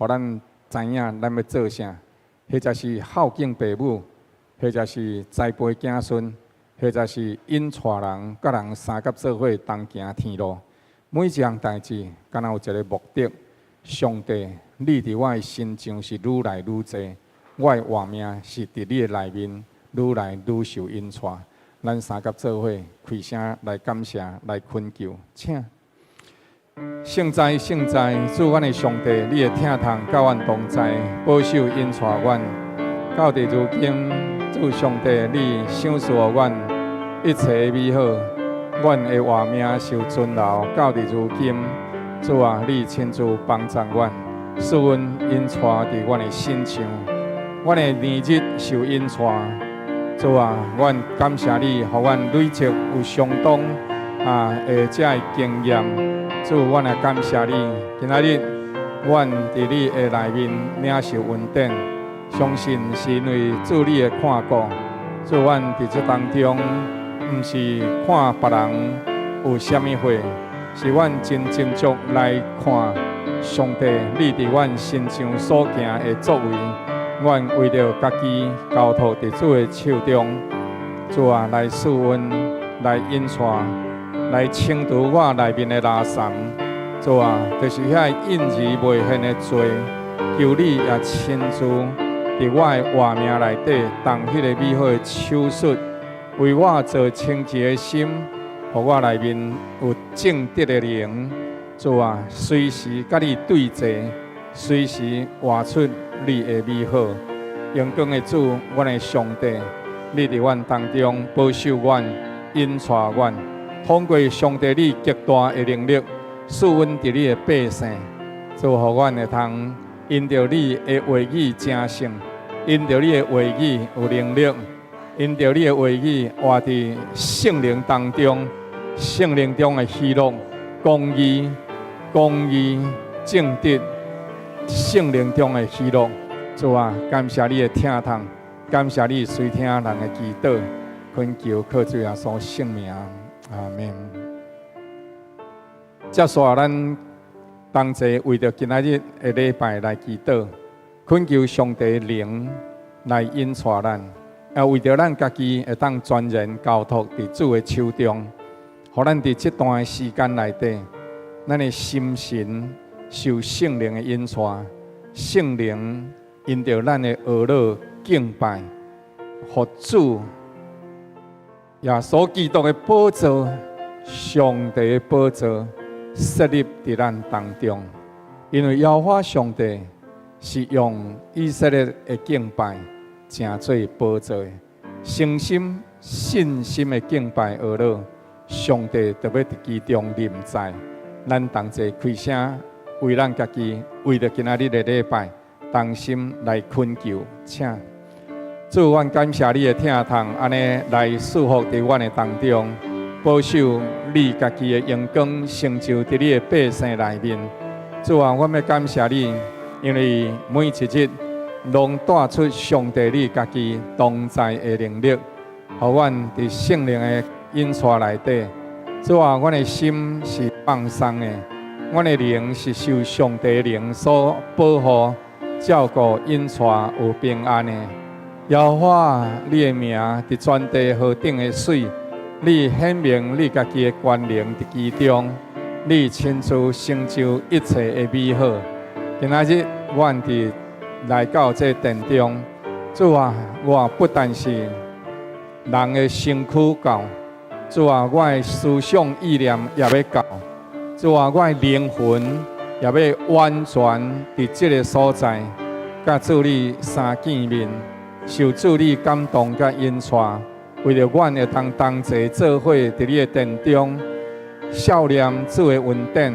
予咱知影咱欲做啥，或者是孝敬父母，或者是栽培子孫，或者是引帶人佮人相佮做伙同行天路。每一項代誌，敢若有一個目的。上帝，你佇我的身上是愈來愈濟，我的活命是佇你的內面愈來愈受引帶。咱相佮做伙開聲來感謝，來懇求，請。聖哉，聖哉，主阮的上帝，你的疼痛佮阮同在，保守引帶阮，到佇如今，主上帝，你賞賜予阮一切的美好，阮的活命受存留到佇如今。主啊，你親自幫助阮，賜阮引帶佇阮的身上，阮的年日受引帶。主啊，阮感謝你，予阮累積有相當的這个經驗。主，阮也感謝你，今仔日阮佇你的內面領受恩典，相信是因為主你的看顧。主，阮佇這當中，毋是看別人有啥物貨，是阮真斟酌來看上帝你佇阮身上所行的作為。阮為著家己交託佇主的手中，主啊，來賜恩，來引帶，來清除我內面的垃圾。主啊，就是遐隱而未現的罪，求你也親自佇我的活命內底動彼个美好的手術，為我造清潔的心，予我內面有正直的靈。主啊，隨時佮你對齊，隨時活出你的美好。榮光的主，阮的上帝，你佇阮當中保守阮、引帶阮，通過上帝你極大的能力，賜阮佇你的百姓，主予阮會通因著你的話語成聖，因著你的話語有能力，因著你的話語活佇聖靈當中，聖靈中的喜樂、公義、公義、正直，聖靈中的喜樂。主啊，感謝你的疼痛，感謝你垂聽人的祈禱，懇求靠主耶穌聖名，阿門。接續咱同齊為著今仔日的禮拜來祈禱，懇求上帝靈來引帶咱，也為著咱家己會當全然交託佇主的手中，予咱佇這段的時間內底，咱的心神受聖靈的引帶，聖靈因著咱的呵咾敬拜，予主耶穌基督的寶座，上帝的寶座設立佇咱當中。因為耶和華上帝是用以色列的敬拜成做寶座的，誠心信心的敬拜呵咾，上帝就欲佇其中臨在。咱同齊開聲，為咱家己，為著今仔日的禮拜，同心來懇求，請主，阮感謝你的疼痛，按呢來賜福佇阮的當中，保守你家己的榮光成就佇你的百姓內面。主啊，阮欲感謝你，因為每一日攏帶出上帝你家己同在的能力，予阮佇聖靈的引帶內底。主啊，阮的心是放鬆的，阮的靈是受上帝靈所保護、照顧、引帶有平安的。耶和華，你的名佇全地何等的媠，你顯明你家己的權能佇其中，你親自成就一切的美好。今仔日，阮佇來到這殿中，主啊，我不但是人的身軀到，主啊，我的思想意念也欲到，主啊，我的靈魂也欲完全佇這个所在，佮主你相見面，受主你感動佮引帶，為著阮會當同齊做伙佇你的殿中，數念主的恩典，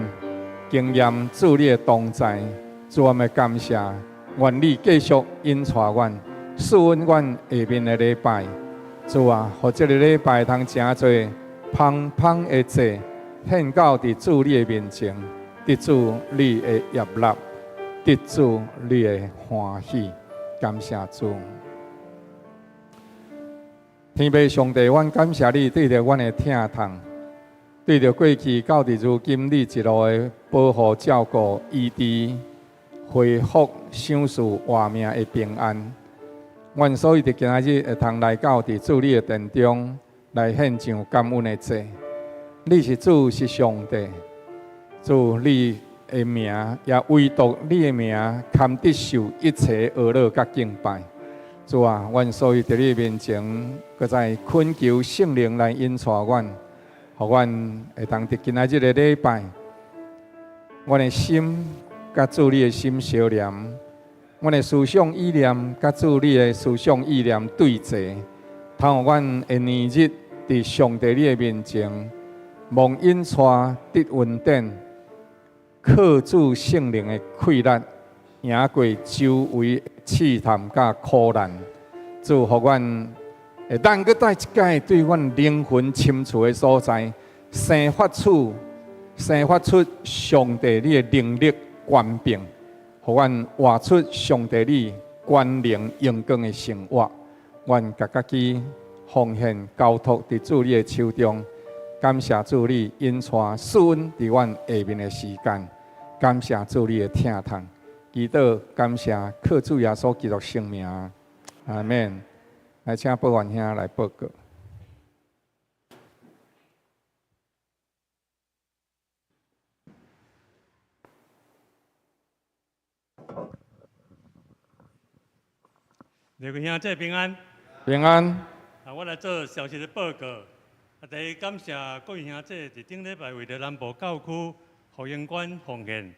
經驗主你的同在，主我們感謝，願你繼續引帶阮，賜恩阮下面的禮拜。主啊，予這个禮拜通成做芳芳的祭，獻到佇主你的面前，得主你的悅納，得主你的歡喜，感謝主。天父上帝，阮感謝你對著阮的疼痛，對著過去到佇如今，你一路的保護照顧醫治，予恢復賞賜活命的平安。阮所以佇今仔日會通來到佇主你的殿中來獻上感恩的祭。你是主，是上帝，主你的名，也唯獨你的名堪得受一切呵咾佮敬拜。主啊，阮所以佇你面前，閣再懇求聖靈來引帶阮，予阮會當佇今仔日的禮拜，阮的心佮主你的心相連，阮的思想意念佮主你的思想意念對齊，通予阮的年日佇上帝你的面前，蒙引帶得恩典，靠主聖靈的氣力，贏過周圍試探佮苦難。主，予阮會當閣再一擺對阮靈魂深處的所在，生發出上帝你的能力權柄，予阮活出上帝你權能榮光的生活。阮共家己奉獻交託佇主你的手中。感謝主你引帶賜恩佇阮下面的時間，感謝主你的疼痛，祈禱感謝靠主耶穌基督聖名，阿們。來請報員兄來報告。各位兄弟平安。平安。啊，我來做消息的報告。啊，第一感謝各位兄弟佇頂禮拜為著南部教區福音館奉獻，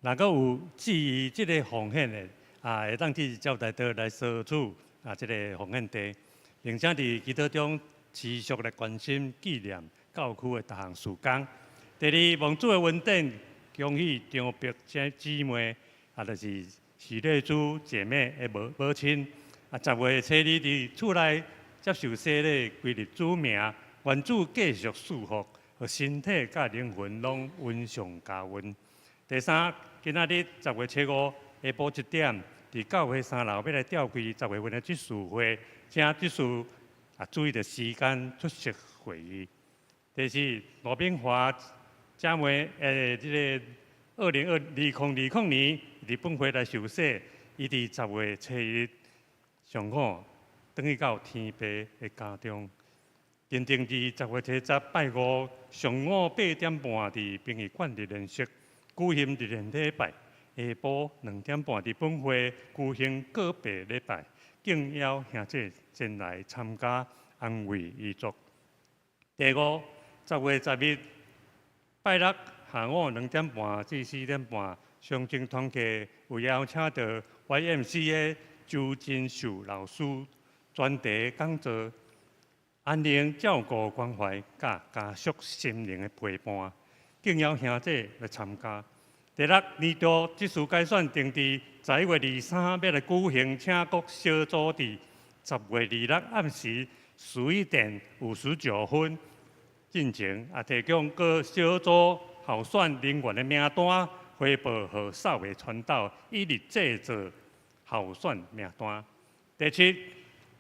若閣有質疑這个奉獻的，啊，會當去招待桌來索取啊，這个奉獻袋，並且佇祈禱中持續來關心紀念教區的逐項事工。第二，蒙主的恩典，恭喜張碧姐姊妹，啊，就是徐麗珠姐妹的母親。啊，10月初二佇厝內接受洗禮，歸入主名。願主繼續賜福，予身體佮靈魂攏恩上加恩。第三，今仔日10月初五下晡1點，佇教會三樓欲來召開十月份的執事會，請執事啊注意著時間出席會議。第四，羅炳華姐妹這个2020年佇本會來受洗，伊佇10月初一上午轉去到天父的家中。認定佇10月初十拜五上午8點半佇殯儀館佇靈式舉行日蓮禮拜，下晡2點半佇本會舉行告別禮拜，敬邀兄弟前來參加安慰遺族。第五，10月10日拜六下午2點半至4點半，雙井團契有邀請到 YMCA 周金秀老師專題講座。安寧照顧關懷，佮家屬心靈的陪伴，敬邀兄弟來參加。第六，年度執事改選定佇11月23欲來舉行，請各小組佇10月26暗時11點59分進行，也提供各小組候選人員的名單，回報予數位傳道，以利製作候選名單。第七，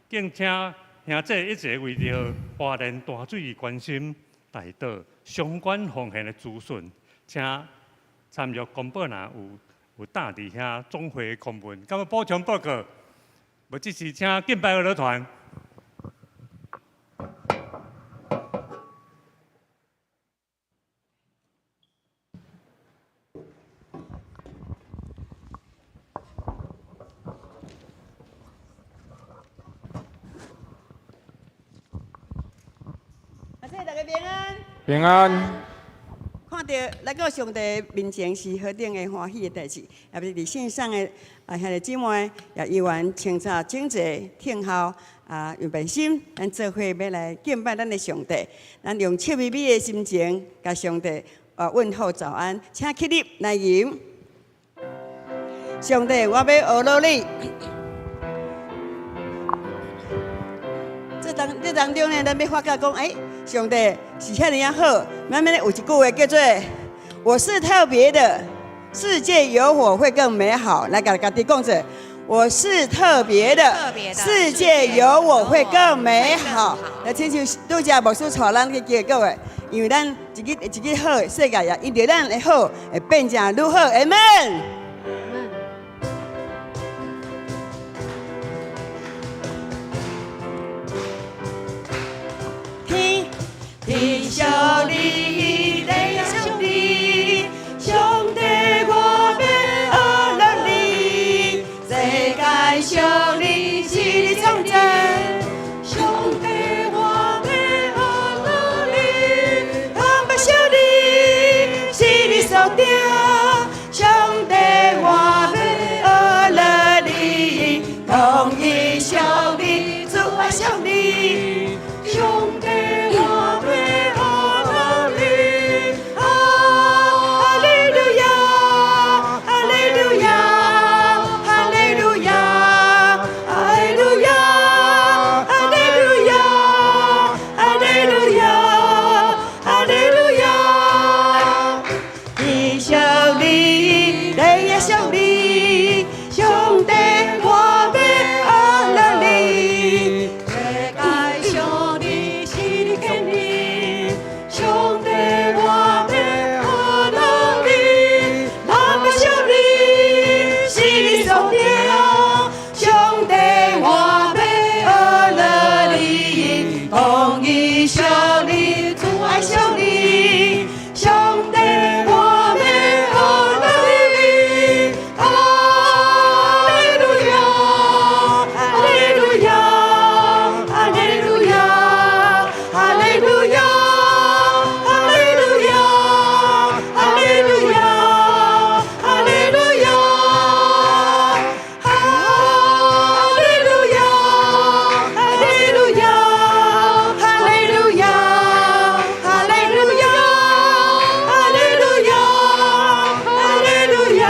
敬請兄弟一齊為著花蓮大水關心代禱相關奉獻的資訊，請參閱公報欄有貼佇遐總會公文。敢欲補充報告？無，這是請敬拜樂團。大家平安。平安。看著來到上帝面前是何等的歡喜的代誌，也是佇線上的啊兄弟姊妹也猶原清早整齊聽候啊，預備心，咱做伙欲來敬拜咱的上帝。咱用笑眯眯的心情，共上帝啊問候早安，請起立來吟。上帝，我欲呵咾你。這當中呢，咱欲發覺講，欸，上帝是遐爾仔好。慢慢的有一句話叫做“我是特別的，世界有我會更美好”。來，共家己講者，我是特別的，世界有我會更美好。來，親像拄才牧師帶咱去記各位，因為咱一个一个好，世界也因著咱的好會變成愈好。阿門。定，上帝我欲學樂你，公義屬你，主愛屬你，上帝我欲學樂你，哈利路亞，哈利路亞，哈利路亞，哈利路亞，哈利路亞，哈利路亞，哈利路亞。天屬你，地也屬你，上帝我欲學樂你，世界屬你，是你建立，上帝我欲學樂你，咱欲屬你，是你所定，上帝我欲學樂你，公義屬你，主愛屬你，上帝我欲學樂你，哈利路亞，哈利路亞，哈利路亞，哈利路亞，哈利路亞，哈利路亞，哈利路亞，哈利路亞，哈利路亞，哈利路亞，哈利路亞，哈利路亞，哈利路亞，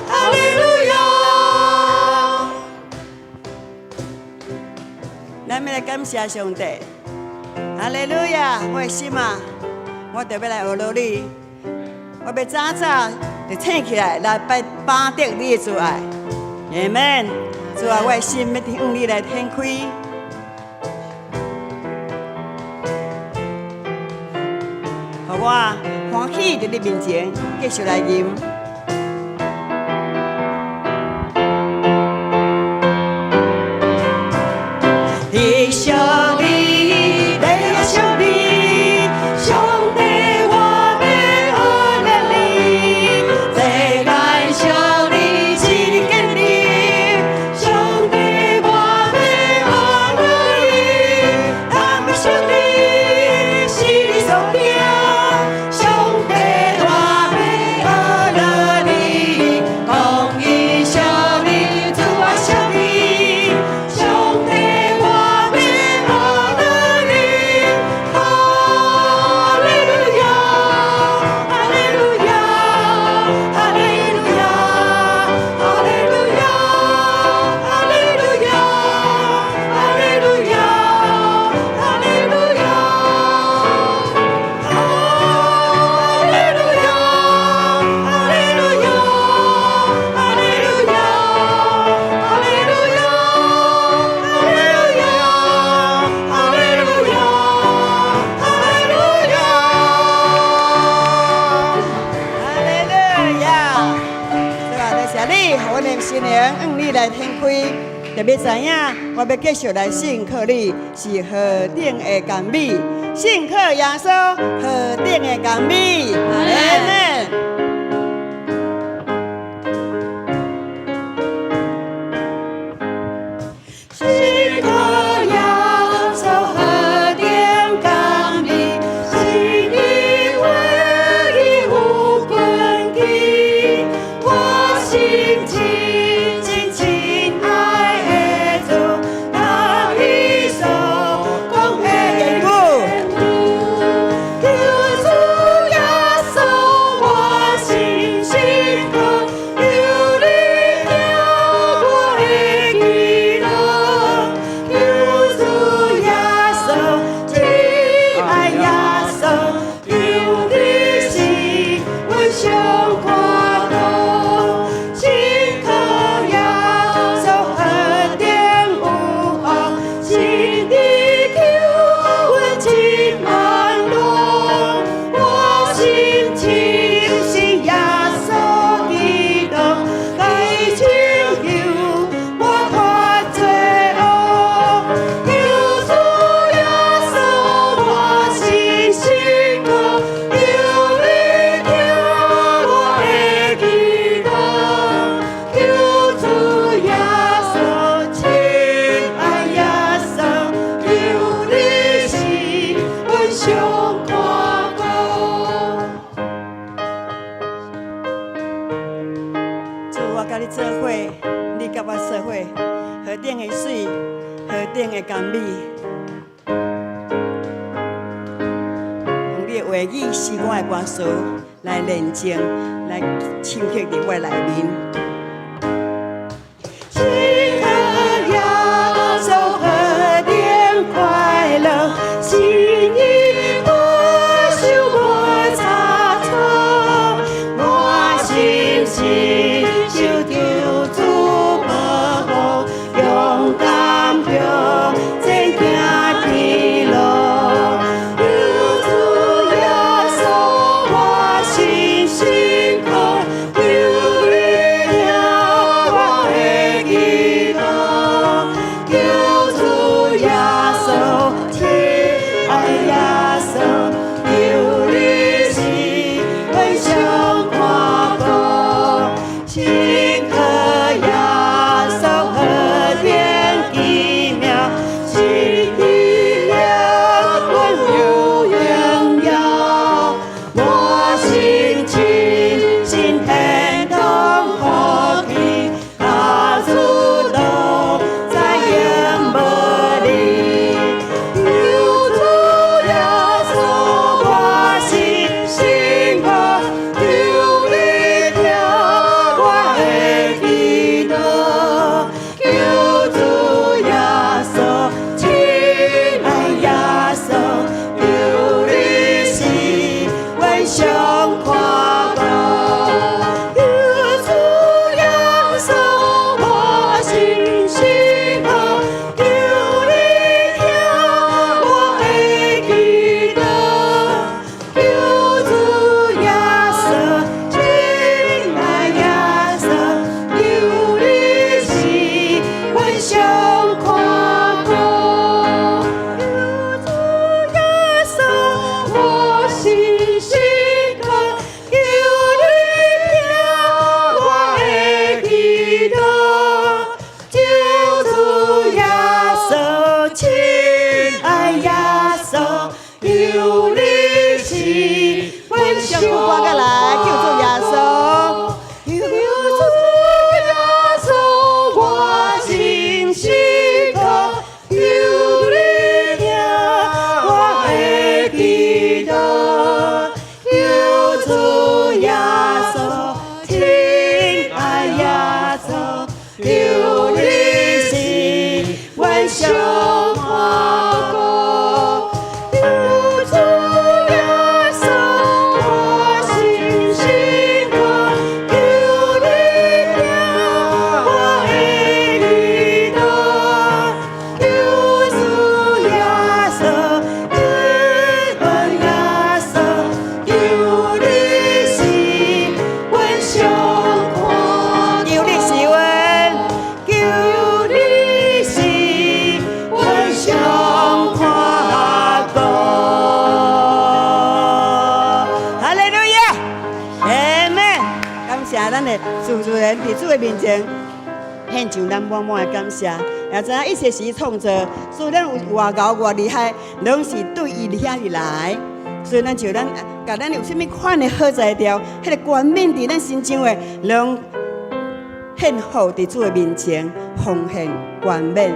哈利路亞。咱欲來感謝上帝，哈利路亞！我的心啊，我就欲來學樂你，我欲早早就醒起來，來拜把得你的慈愛，阿門。主啊，我的心欲向你來展開，予我歡喜佇你面前繼續來吟。天屬你，地也屬你，上帝我欲學樂你，世界屬你，是你建立，上帝我欲學樂你，咱欲屬你，是你所定，上帝我欲學樂你，公義屬你，主愛屬你，上帝我欲學樂你，哈利路亞，哈利路亞，哈利路亞，哈利路亞，哈利路亞，哈利路亞，哈利路亞，哈利路亞，哈利路亞，哈利路亞，哈利路亞，哈利路亞，哈利路亞，哈利路亞，哈利路亞！主啊，多謝你，予阮的心靈向你來展開，特別知影，我欲繼續來信靠你，是何等的甘美，信靠耶穌何等的甘美，阿門。信靠耶穌何等甘美，是你話語有根基，我心親親親愛的主，佮伊所講的言語，求主耶你做伙，你佮我做伙，何等的媠，何等的甘美。用你的話語是我的歌詞來煉淨，來深刻佇我內面。親靠耶穌何等快樂，心意保守無差錯，我深信受著主保護，勇敢向前行天路。有主耶穌，我深信靠，求你聽我的祈禱。求主耶穌，親愛耶穌，求你是阮上看顧。親靠耶穌何等奇妙，是伊領阮有榮耀。我心深信天堂福氣，佮主同在永無離。有主耶穌，我深信靠，求你聽我的祈禱。求主耶穌，親愛耶穌，求你是阮上看顧。求主耶穌，我深信靠，求你聽我的祈禱。求主耶穌，親愛耶穌，求你是阮上看顧。求主耶穌，我深信靠，求你聽我的祈禱。求主耶穌，親愛耶穌，求你是阮上唱副歌過來，求主耶穌。求主耶穌，我深信靠，求你聽我的祈禱。求主耶穌，親愛耶穌，求你是阮上看顧。求主耶穌，我深信靠，求你聽我的祈禱。求主耶穌，親愛耶穌，求你是阮上看求你是阮，求你是阮上看顧。哈利路亞，阿們。感謝咱的主持人佇主的面前獻上咱滿滿的感謝，也知影一切是伊創造，所以咱有偌𠢕偌厲害，攏是對伊遐爾來。所以咱就咱共咱有啥物款的好才調，彼個冠冕佇咱身上的，攏獻予佇主的面前，奉獻冠冕。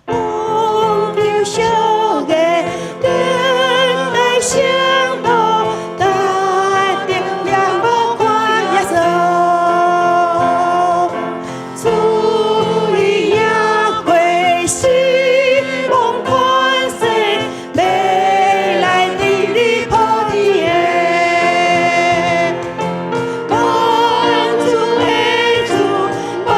望求小的等待聖徒，帶著仰望看耶穌，主伊也會死亡權勢，欲來治理普天的。萬主的主，萬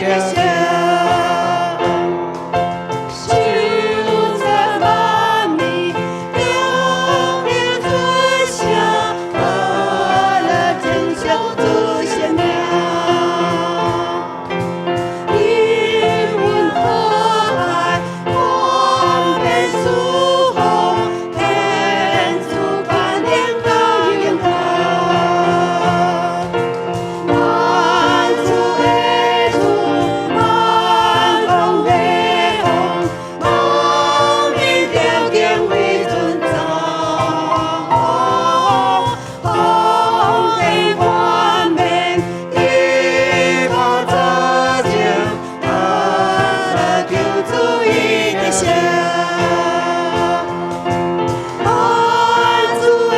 得勝。受讚萬民，強力出聲，和樂稱頌主聖名。以溫和愛，廣遍四方，天主冠冕高榮耀。萬主的主，萬王的王，萬民著敬畏尊崇。奉獻冠冕，得寶座前，和樂求主伊得勝。萬主的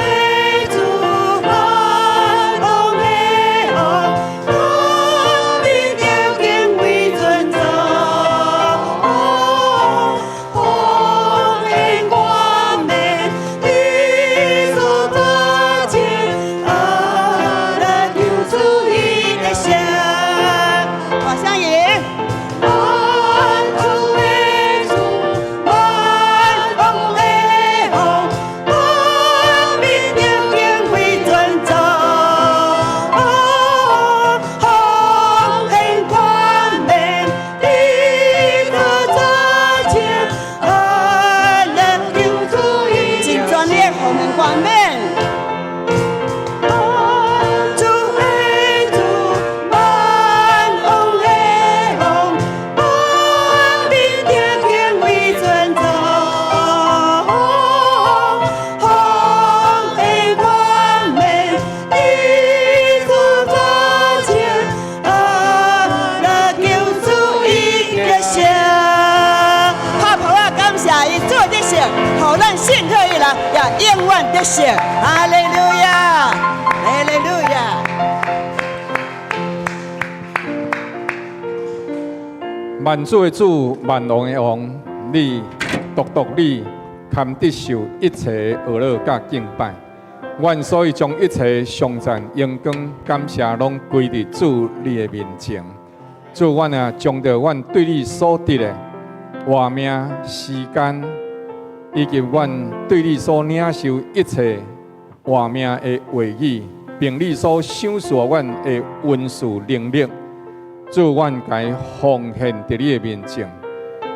主，萬王的王，萬民著敬畏尊崇。奉獻冠冕，得寶座前，和樂求主伊得勝。大聲言。萬主的主，萬王的王，萬民著敬畏尊崇。奉獻冠冕，得寶座前，和樂求主伊。盡全力奉獻冠冕。萬主的主，萬王的王，萬民著敬畏尊崇。奉獻冠冕，得寶座前，和樂求主伊得勝。拍破啊！感謝伊做得勝，予咱信靠伊人也永遠得勝。哈利路亞，哈利路亞。萬主的主，萬王的王，你獨獨你堪得受一切呵咾佮敬拜。阮所以將一切頌讚、榮光、感謝，攏歸佇主你的面前。主，阮啊，將著阮對你所得的活命時間，以及阮對你所領受一切活命的話語，並你所賞賜阮的恩賜能力，主，阮共伊奉獻佇你的面前，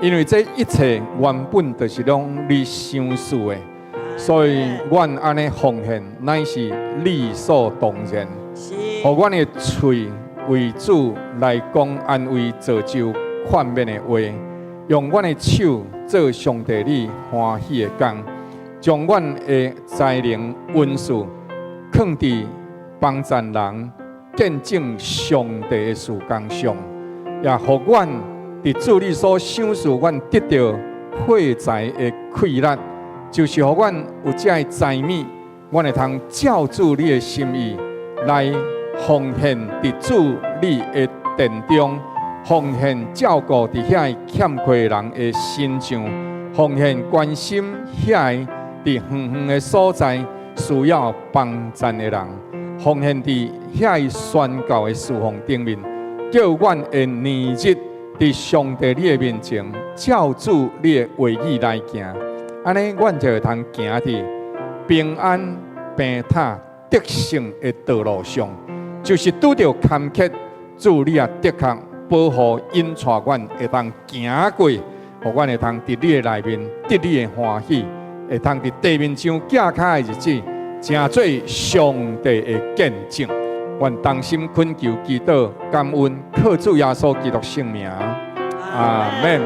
因為這一切原本就是攏你賞賜的，所以阮按呢奉獻，乃是理所當然。予阮的喙為主來講安慰、造就、勸勉的話，用阮的手做上帝你歡喜的工，將阮的才能恩賜囥佇幫贊人、見證上帝的事工上，也予阮佇主你所賞賜阮得著費財的氣力，就是予阮有這个才物，阮會通照主你的心意來奉獻佇主你的殿中，奉獻照顧佇遐欠缺人的身上，奉獻關心遐佇遠遠的所在需要幫贊的人，奉獻佇遐宣教的事奉頂面，叫阮的年日佇上帝你的面前，照主你的話語來行，按呢，阮就會通行佇平安、平坦、得勝的道路上。就是拄著坎坷，主你也的確保護引帶阮會當行過，予阮會通佇你的內面得你的歡喜，會通佇地面上行跤的日子，成做上帝的見證。願同心懇求、祈禱、感恩，靠主耶穌基督聖名，阿門。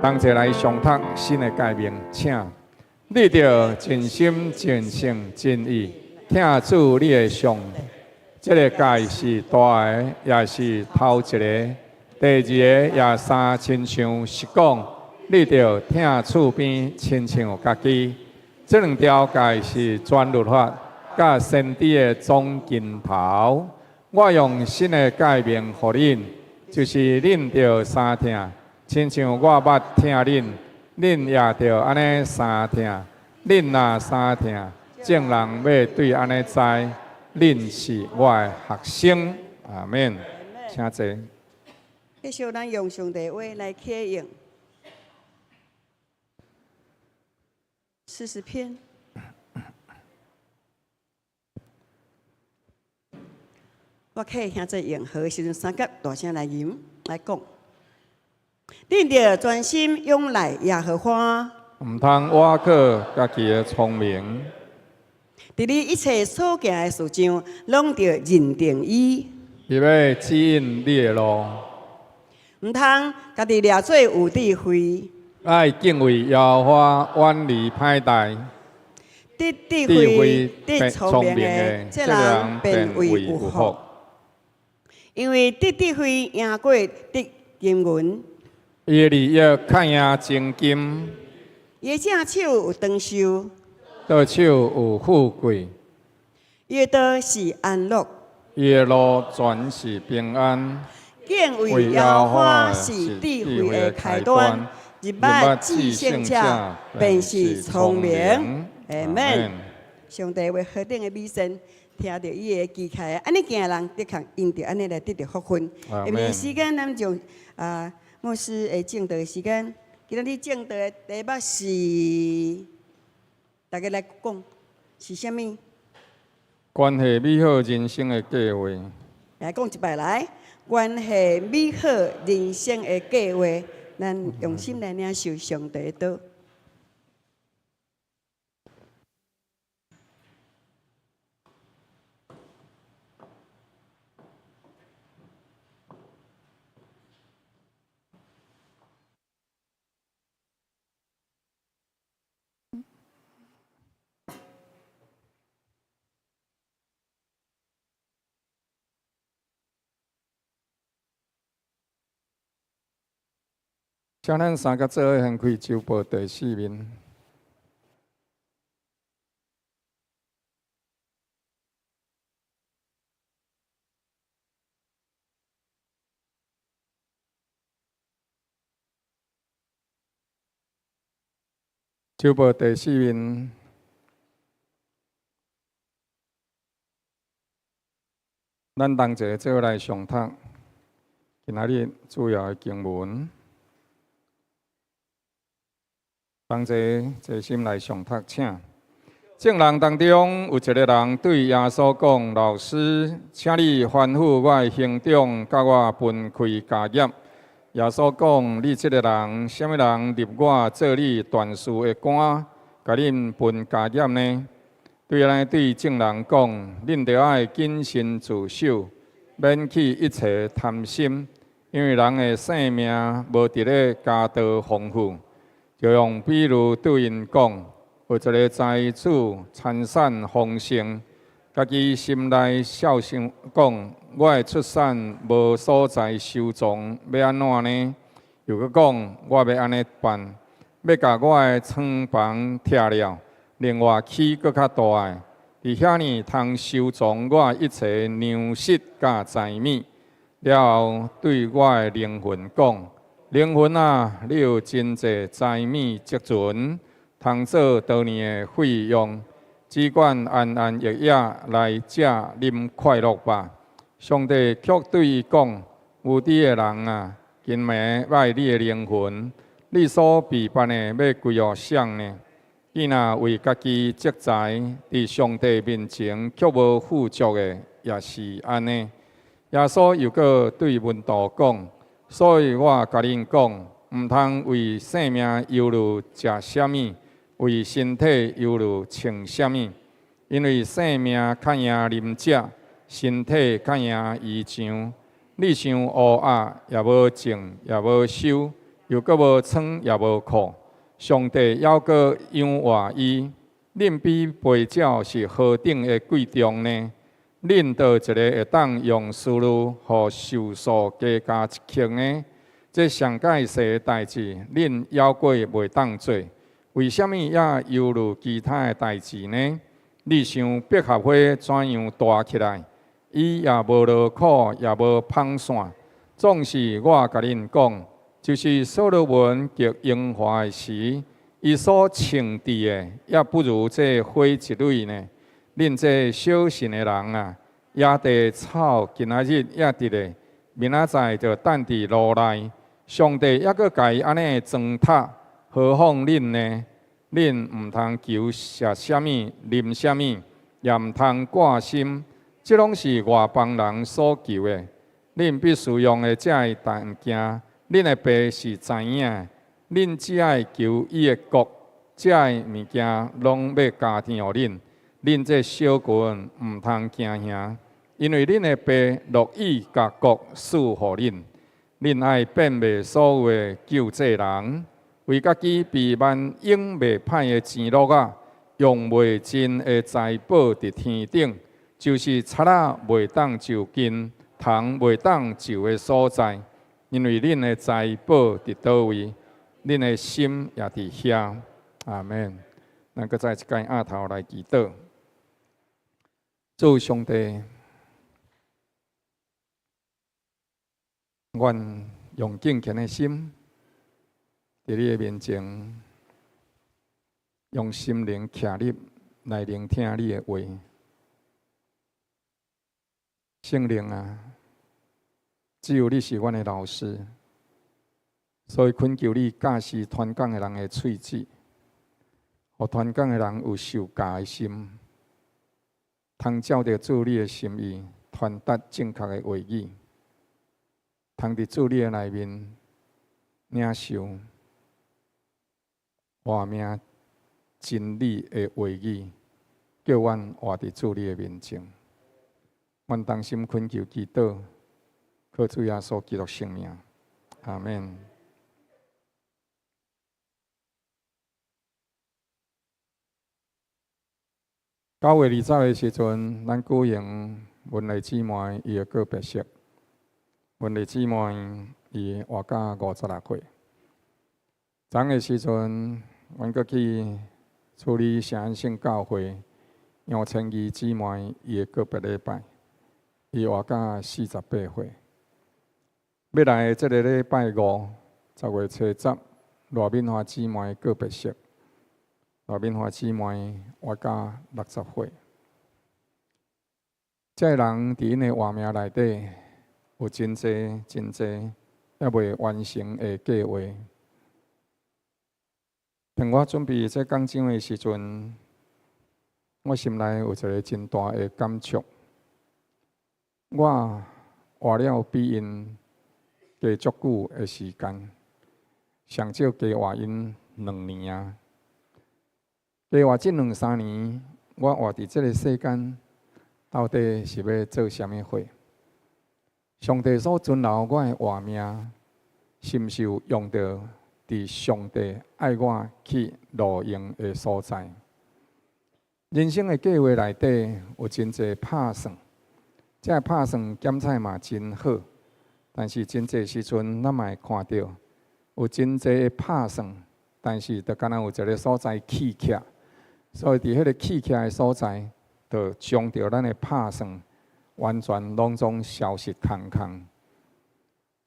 同齊來誦讀新的誡命，請你著盡心、盡性、盡意，疼主你的上帝。這个誡是大的，也是頭一个。第二个也相親像是講，你著疼厝邊親像家己。這兩條誡是全律法佮先知的總經頭。我用新的誡命予恁，就是恁著相疼，親像我捌疼恁，恁也著按呢相疼。恁若相疼，眾人欲對按呢知，恁是我的學生。阿門。請。請坐。繼續咱用上帝話來啟用40篇。我啟兄弟用好的時陣，三甲大聲來吟來講。恁著專心仰賴耶和華，毋通倚靠家己的聰明。佇你一切所行的事上，攏著認定伊。伊欲指引你的路。毋通家己掠做有智慧。愛敬畏耶和華，遠離歹代。得智慧、得聰明的，這人便為有福。因為得智慧贏過得金銀。伊的利益較贏精金。伊的正手有長壽。倒手有富貴。伊的道是安樂。伊的路全是平安。敬畏耶和華是智慧的開端，入捌至聖者便是聰明。阿門。上帝話何等的美善，聽著伊的期待，按呢行的人的確𪜶著按呢來得著福分。下面時間，咱就牧師的證道的時間。今仔日證道的題目是，大家來講是啥物？關係美好人生的計劃。來講一擺來，關係美好人生的計劃，咱用心來領受上帝的道。請咱三個做伙掀開周報第四面。周報第四面，咱同齊做伙來誦讀今仔日主要的經文。同齊齊心來誦讀，請。眾人當中有一個人對耶穌講：老師，請你吩咐我的兄長佮我分開家業。耶穌講：你這個人，啥物人立我做你斷事的官，共恁分家業呢？對按呢對眾人講：恁著愛謹慎自守，免起一切貪心，因為人的性命無佇咧家道豐富。就用比喻對𪜶講：有一个財主財產豐盛，家己心內笑想講：我的出產無所在收藏，欲按怎呢？又閣講：我欲按呢辦，欲共我的倉房拆了，另外起閣較大的，佇遐爾通收藏我一切糧食佮財物。了後對我的靈魂講：靈魂啊，你有真濟財物積存，通做多年的費用，只管安安逸逸來食啉快樂吧。上帝卻對伊講：無知的人啊，今暝欲愛你的靈魂，你所備辦的欲歸予誰呢？你若為家己積財，佇上帝面前卻無富足的，也是按呢。耶穌又閣對門徒講：所以我共恁講，毋通為性命憂慮食啥物，為身體憂慮穿啥物。因為性命較贏啉食，身體較贏衣裳。你想烏鴉也無種，也無收，又閣無倉，也無庫，上帝猶閣養活伊。恁比飛鳥是何等的貴重呢？恁佗一个會當用思慮，予壽數加加一刻呢？這上蓋世的代誌，恁猶閣袂當做，為啥物猶憂慮其他的代誌呢？你想百合花怎樣大起來？伊也無勞苦，也無紡線。總是我共恁講，就是所羅門極榮華的時，伊所穿戴的，也不如這花一蕊呢。恁這小信的人啊，野地草今仔日猶佇咧，明仔載就擲佇爐內。上帝猶閣共伊按呢裝塔，何況恁呢？恁毋通求食啥物、啉啥物，也毋通掛心，這攏是外邦人所求的。恁必須用的才會物件，恁的爸是知影的。恁只愛求伊的國，這个物件攏欲加添予恁。恁這小群毋通驚嚇，因為恁的爸樂意共國賜予恁。恁愛變賣所有的救濟人，為家己備萬永袂歹的錢橐仔，用袂盡的財寶佇天頂，就是賊仔袂當就近，蟲袂當蛀的所在。因為恁的財寶佇佗位，恁的心也佇遐。阿門。咱閣再一擺徛頭來祈禱，主上帝，阮用敬虔的心，佇你的面前，用心靈徛立來聆聽你的話。聖靈啊，只有你是阮的老師，所以懇求你教示傳講的人的喙舌，予傳講的人有受教的心，通照著主你的心意，傳達正確的話語。通佇主你的內面領受活命真理的話語，叫阮活佇主你的面前。阮同心懇求祈禱，靠主耶穌基督聖名，阿門。9月20的時陣，咱舉行文麗姊妹伊的告別式。文麗姊妹伊活到56歲。昨昏的時陣，阮閣去處理聖安聖教會楊千儀姊妹伊的告別禮拜，伊活到48歲。欲來的這个禮拜五，10月初10，賴敏華姊妹告別式。賴敏華姊妹活到60歲。這个人佇𪜶的活命內底，有真濟真濟猶未完成的計劃。當我準備這講章的時陣，我心內有一个真大的感觸。我活了比𪜶加足久的時間，上少加活𪜶兩年啊！加活這兩三年，我活佇這个世間，到底是欲做啥物貨？上帝所存留我的活命，是毋是有用著佇上帝愛我去路用的所在？人生的計劃內底有真濟拍算，這个拍算檢採嘛真好，但是真濟時陣咱嘛會看著有真濟的拍算，但是就敢若有一个所在起徛，所以佇彼个起徛的所在，就將著咱的拍算完全攏總消失空空。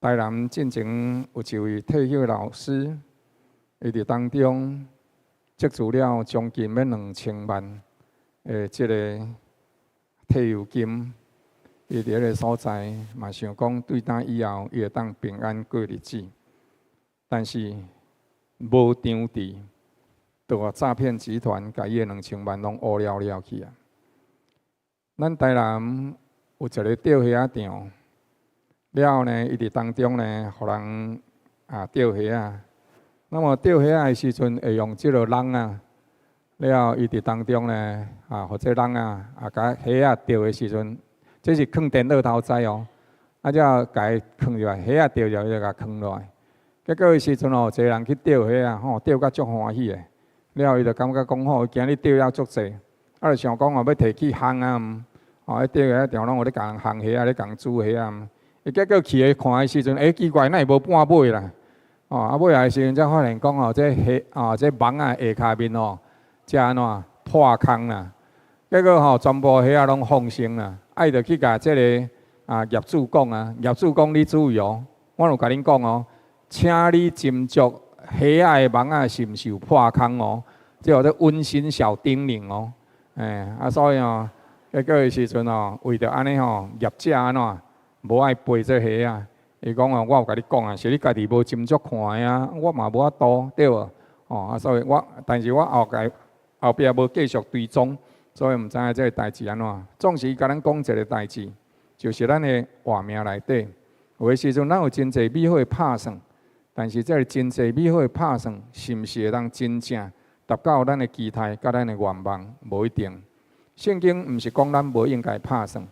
台南進前有一位退休的老師，伊佇當中積儲了將近欲2000萬的這个退休金，伊佇彼个所在嘛想講對今以後伊會當平安過日子，但是無張佇，就予詐騙集團共伊的兩千萬攏烏了了去啊！咱台南有一个釣蝦仔場，了後呢，伊佇當中呢，予人釣蝦仔。那麼釣蝦仔的時陣會用這个籠仔，了後伊佇當中呢，予這籠仔共蝦仔釣的時陣，這是囥電腦頭知哦。才共伊囥入來，蝦仔釣入來，伊就共囥落來。結果彼時陣哦，一个人去釣蝦仔，吼，釣甲足歡喜的。了後伊就感覺講吼，伊今日釣了足濟，就想講哦，欲提去烘啊毋，吼，彼釣蝦仔場攏有咧共人烘蝦仔，咧共人煮蝦仔毋。伊結果去看的時陣，奇怪，哪會無半尾啦？哦，尾仔的時陣才發現講哦，這蝦哦，這網仔下跤面哦，才按怎破空啦。結果吼，全部蝦仔攏放生啦。伊就去共這个業主講啊，業主講你注意哦，我有共恁講哦，請你斟酌蝦仔的網仔是毋是有破空哦，這叫做溫馨小叮嚀哦。所以哦，結果的時陣哦，為著按呢吼，業者按怎無愛背這蝦仔。伊講啊，我有共你講啊，是你家己無斟酌看的啊，我嘛無法度，對無？哦，啊，所以我，但是我後蓋後壁無繼續追蹤，所以毋知影這個代誌按怎。總是伊共咱講一個代誌，就是咱的活命內底，有的時陣咱有真濟美好的拍算，但是這个真濟美好的拍算，是毋是會當真正達到咱的期待佮咱的願望？無一定。聖經毋是講咱無應該拍算，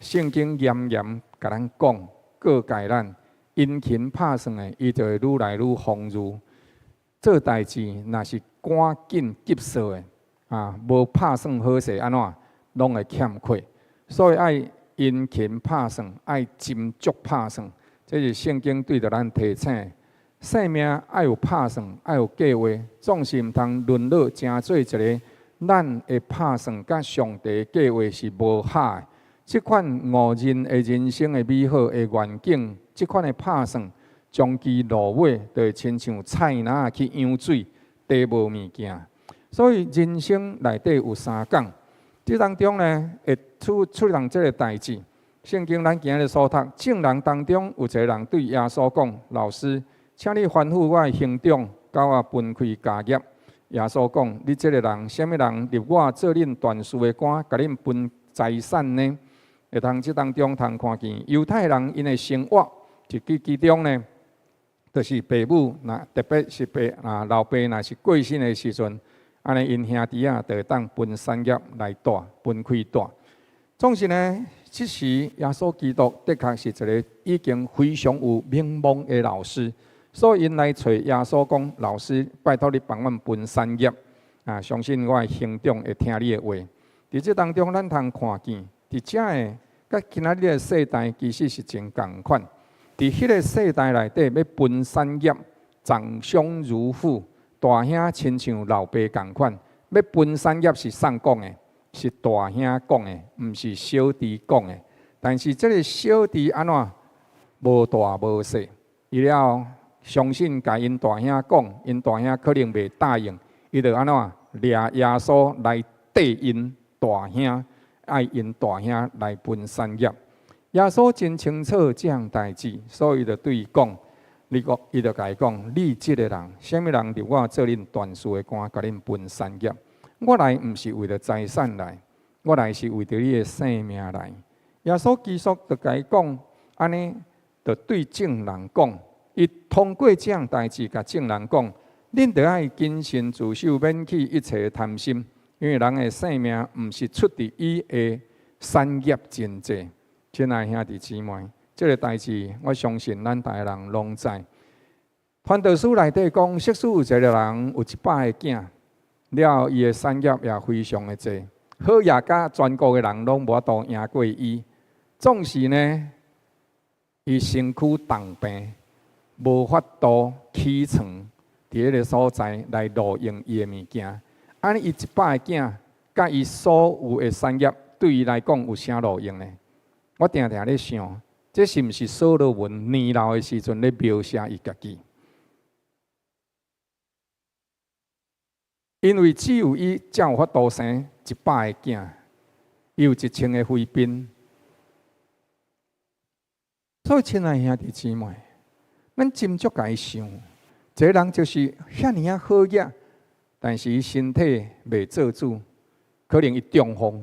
聖經嚴嚴共咱講，告誡咱，殷勤拍算的，伊就會愈來愈豐裕。做代誌若是趕緊急速的，啊，無拍算好勢，按怎攏會欠缺。所以愛殷勤拍算，愛斟酌拍算，這是聖經對著咱提醒。生命愛有拍算，愛有計劃，總是毋通淪落成做一个咱的拍算佮上帝計劃是無合的。這款誤認的人生的美好的願景，這款的拍算，終其落尾就會親像菜籃仔去養水，地無物件。所以人生內底有三講，這當中呢會出出現這个代誌。聖經咱今日所讀，眾人當中有一个人對耶穌講：老師，請你吩咐我的兄長，佮我分開家業。耶穌講：你這个人，啥物人立我做恁斷事的官，共恁分財產呢？會通這當中通看見猶太人𪜶的生活，一其其中呢，就是爸母若特別是爸啊老爸若是過身的時陣，按呢𪜶兄弟仔就會當分產業來蹛，分開蹛。總是呢，這時耶穌基督的確是一个已經非常有名望的老師，所以𪜶來揣耶穌講：老師，拜託你幫阮分產業啊！相信我的兄長會聽你的話。佇這當中，咱通看見，佇遮的佮今仔日的世代其實是真仝款。佇彼个世代內底，欲分產業，長兄如父，大兄親像老爸仝款。欲分產業是啥講的？是大兄講的，毋是小弟講的。但是這个小弟按怎無大無細，伊了相信共𪜶大兄講，𪜶大兄可能袂答應，伊就按怎掠耶穌來綴𪜶大兄，愛𪜶大兄來分產業。耶穌真清楚這項代誌，所以伊就對伊講：你講，伊就共伊講，你這个人，啥物人立我做恁斷事的官，共恁分產業？我來毋是為著財產來，我來是為著你的性命來。耶穌基督就共伊講，按呢，就對眾人講，伊通過這項代誌，共眾人講，恁著愛謹慎自守，免去一切貪心，因為人的性命毋是出佇伊的產業真濟。親愛兄弟姊妹，這个代誌我相信咱逐个人攏知。傳道書內底講，設使有一个人有100個囝，了伊的產業也非常的濟，好額甲全國的人攏無法度贏過伊。總是呢，伊身軀重病，無法度起床，佇彼个所在來路用伊的物件。按呢，伊100個囝，佮伊所有的產業，對伊來講有啥路用呢？我定定咧想，這是毋是所羅門年老的時陣咧描寫伊家己？因為只有伊才有法度生100個囝，伊有1000個妃嬪。所以，親愛兄弟姊妹，咱斟酌共伊想，這个人就是遐爾仔好額，但是伊身體袂做主，可能伊中風，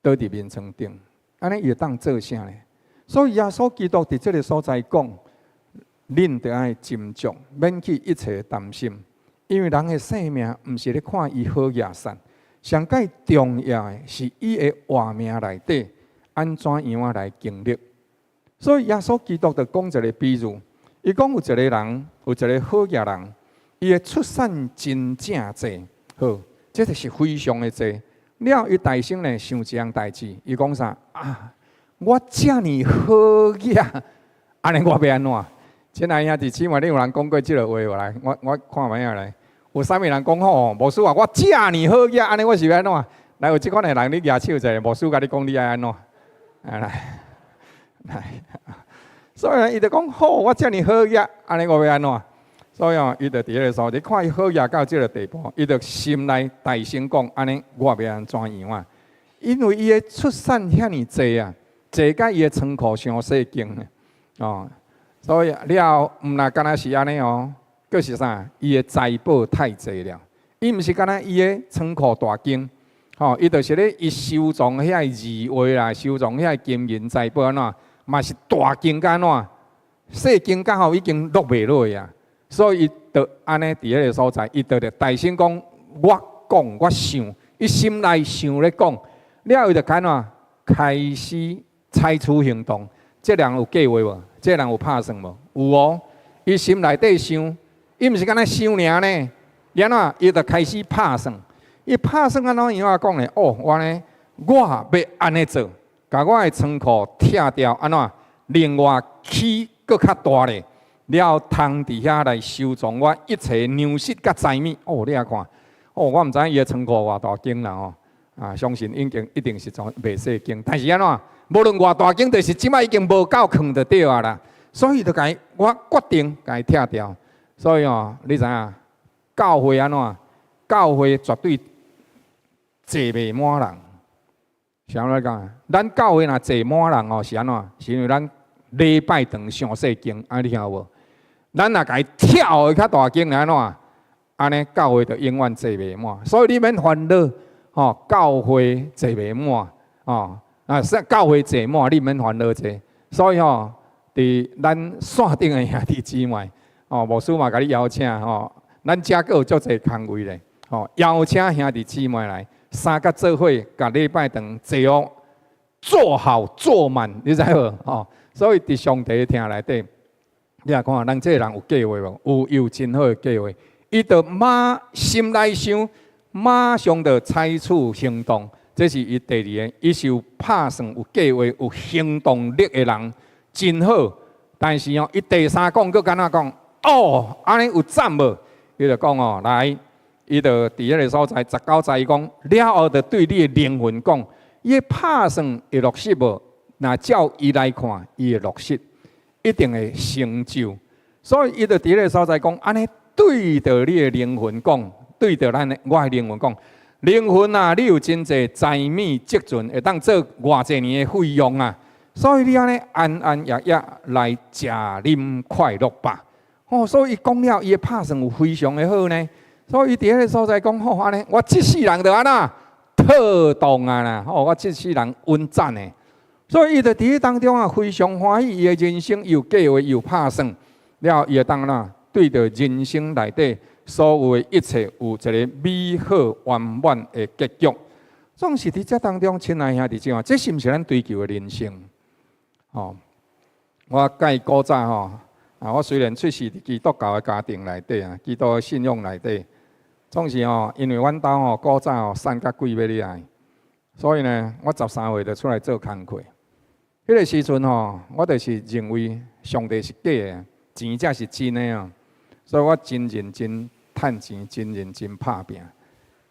倒佇眠床頂。按呢伊會當做啥呢？所以耶穌基督佇這个所在講，恁著愛斟酌，免去一切貪心，因為人的性命毋是咧看伊好額散，上蓋重要的是伊的活命內底按怎樣仔來經歷。所以耶穌基督就講一个比喻，伊講有一个人，有一个好額人，伊的出產真正濟，好，這就是非常的濟。了，伊大聲呢想一項代誌，伊講啥啊？我遮爾好額，按呢我欲按怎？親愛兄弟姊妹，恁有人講過這个話無？來，我我看覓仔來，有啥物人講吼？牧師啊，我遮爾好額，按呢我是欲按怎？來，有這款的人，你舉手者，牧師共你講，你愛按怎？來來，所以伊就講好，我遮爾好額，按呢我欲按怎？所以哦，伊就佇彼个所在，你看伊好額到這个地步，伊就心內大聲講：按呢我欲按怎樣啊？因為伊的出產遐爾濟啊，坐甲伊的倉庫傷細間哦，所以了後毋若干焦是按呢哦，閣是啥？伊的財寶太濟了，伊毋是干焦伊的倉庫大間，吼，伊就是咧伊收藏遐個字畫啦，收藏遐個金銀財寶按怎，嘛是大間甲按怎，細間甲吼已經落袂落去啊，所以伊就按呢佇彼個所在，伊就咧大聲講，我講我想，伊心內想咧講，了後伊就按怎開始採取行動。這人有計劃無？這人有拍算無？有哦。伊心內底想，伊毋是干焦想爾呢，按怎伊就開始拍算。伊拍算按怎樣仔講呢？哦，我呢，我欲按呢做，共我的倉庫拆掉，按怎？另外起閣較大咧，了後通佇遐來收藏我一切糧食佮財物。哦，你來看，哦，我毋知影伊的倉庫偌大間啦吼。啊，相信已經一定是從袂細間，但是按怎？無論偌大間，就是這擺已經無夠囥就對啊啦。所以就共伊，我決定共伊拆掉。所以哦，你知影教會按怎？教會絕對坐袂滿人。是按怎講？咱教會若坐滿人哦，是按怎？是因為咱禮拜堂傷細間，按呢你聽有無？咱若共伊拆予較大間，按怎？按呢教會就永遠坐袂滿。所以你免煩惱，吼，教會坐袂滿，哦。啊，教會坐滿，你免煩惱這。所以吼，佇咱線頂的兄弟姊妹，哦，牧師嘛共你邀請吼，咱遮閣有足濟空位咧，吼，邀請兄弟姊妹來，三角做伙，共禮拜堂坐哦，坐好坐滿，你知無？吼，所以佇上帝的疼內底，你若看咱這个人有計劃無？有，有真好的計劃。伊就馬心內想，馬上就採取行動。這是伊第二个，伊是有拍算、有計劃、有行動力的人，真好。但是哦，伊第三講閣按怎講？哦，按呢有讚無？伊就講哦，來，伊就佇彼个所在19節伊講，了後就對你的靈魂講，伊的拍算會落實無？若照伊來看，伊會落實，一定會成就。所以伊就佇彼个所在講，按呢對著你的靈魂講，對著咱的我的靈魂講。靈魂啊，你有真濟財物積存，會當做偌濟年的費用啊！所以你按呢安安逸逸來食啉快樂吧。哦，所以伊講了，伊的拍算有非常的好呢。所以伊佇彼个所在講，好按呢，我這世人就按怎妥當啊啦！哦，我這世人穩賺的。所以伊就佇彼當中啊，非常歡喜，伊的人生有計劃，有拍算，了後伊會當怎對著人生內底所有的一切有一個美好圓滿的結局。總是佇這當中，親愛兄弟姊妹，這是毋是咱追求的人生？吼，我佮古早吼，啊，我雖然出世佇基督教的家庭內底啊，基督的信仰內底，總是吼，因為阮兜吼古早吼散甲鬼欲你愛，所以呢，我13歲就出來做工課。彼個時陣吼，我就是認為上帝是假的，錢才是真的啊，所以我真認真趁錢，真認真拍拚。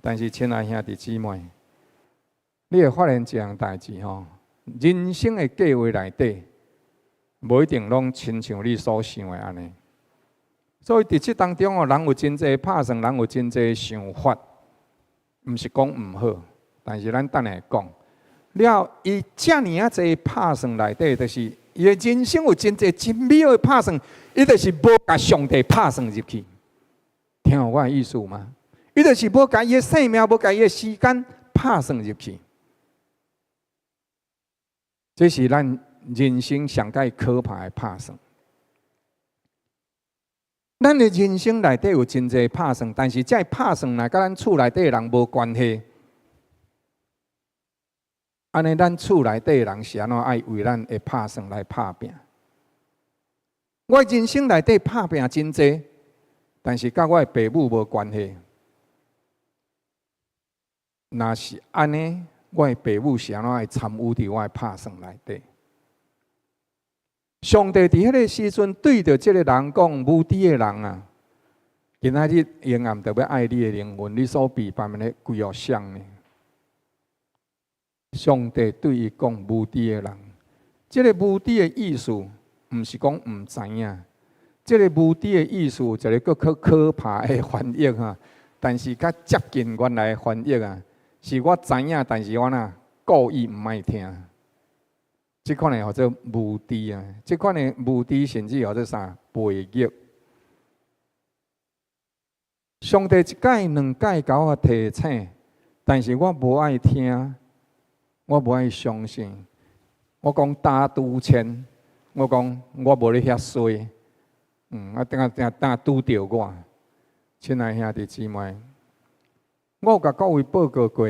但是，親愛兄弟姊妹，你會發現一項代誌吼，人生的計劃內底，無一定攏親像你所想的按呢。所以佇這當中哦，人有真濟拍算，人有真濟想法，毋是講毋好，但是咱等下講。了，伊遮爾仔濟拍算內底，就是伊的人生有真濟真美好的拍算，伊就是無共上帝拍算入去。聽有我的意思嗎？伊就是無共伊的生命，無共伊的時間拍算入去。這是咱人生上蓋可怕的拍算。咱的人生內底有真濟拍算，但是這个拍算若佮咱厝內底的人無關係。按呢，咱厝內底的人是按怎愛為咱的拍算來拍拚？我人生內底拍拚真濟，但是佮我的爸母無關係。若是按呢，我的爸母是按怎會參與佇我的拍算內底？上帝佇彼个時陣對著這個人講：無知的人啊，今仔日永暗就欲愛你的靈魂，你所備辦的歸予誰呢？上帝對伊講：無知的人，這个無知的意思，毋是講毋知影。這个無知的意思，有一个閣較可怕的翻譯哈，但是較接近原來的翻譯啊，是我知影，但是我若故意毋愛聽。這款的號做無知啊！這款的無知甚至號做啥？悖逆。上帝一擺兩擺共我提醒，但是我無愛聽，我無愛相信。我講打拄千，我講我無咧遐衰，啊，等下等等拄著我。親愛兄弟姊妹，我有共各位報告過，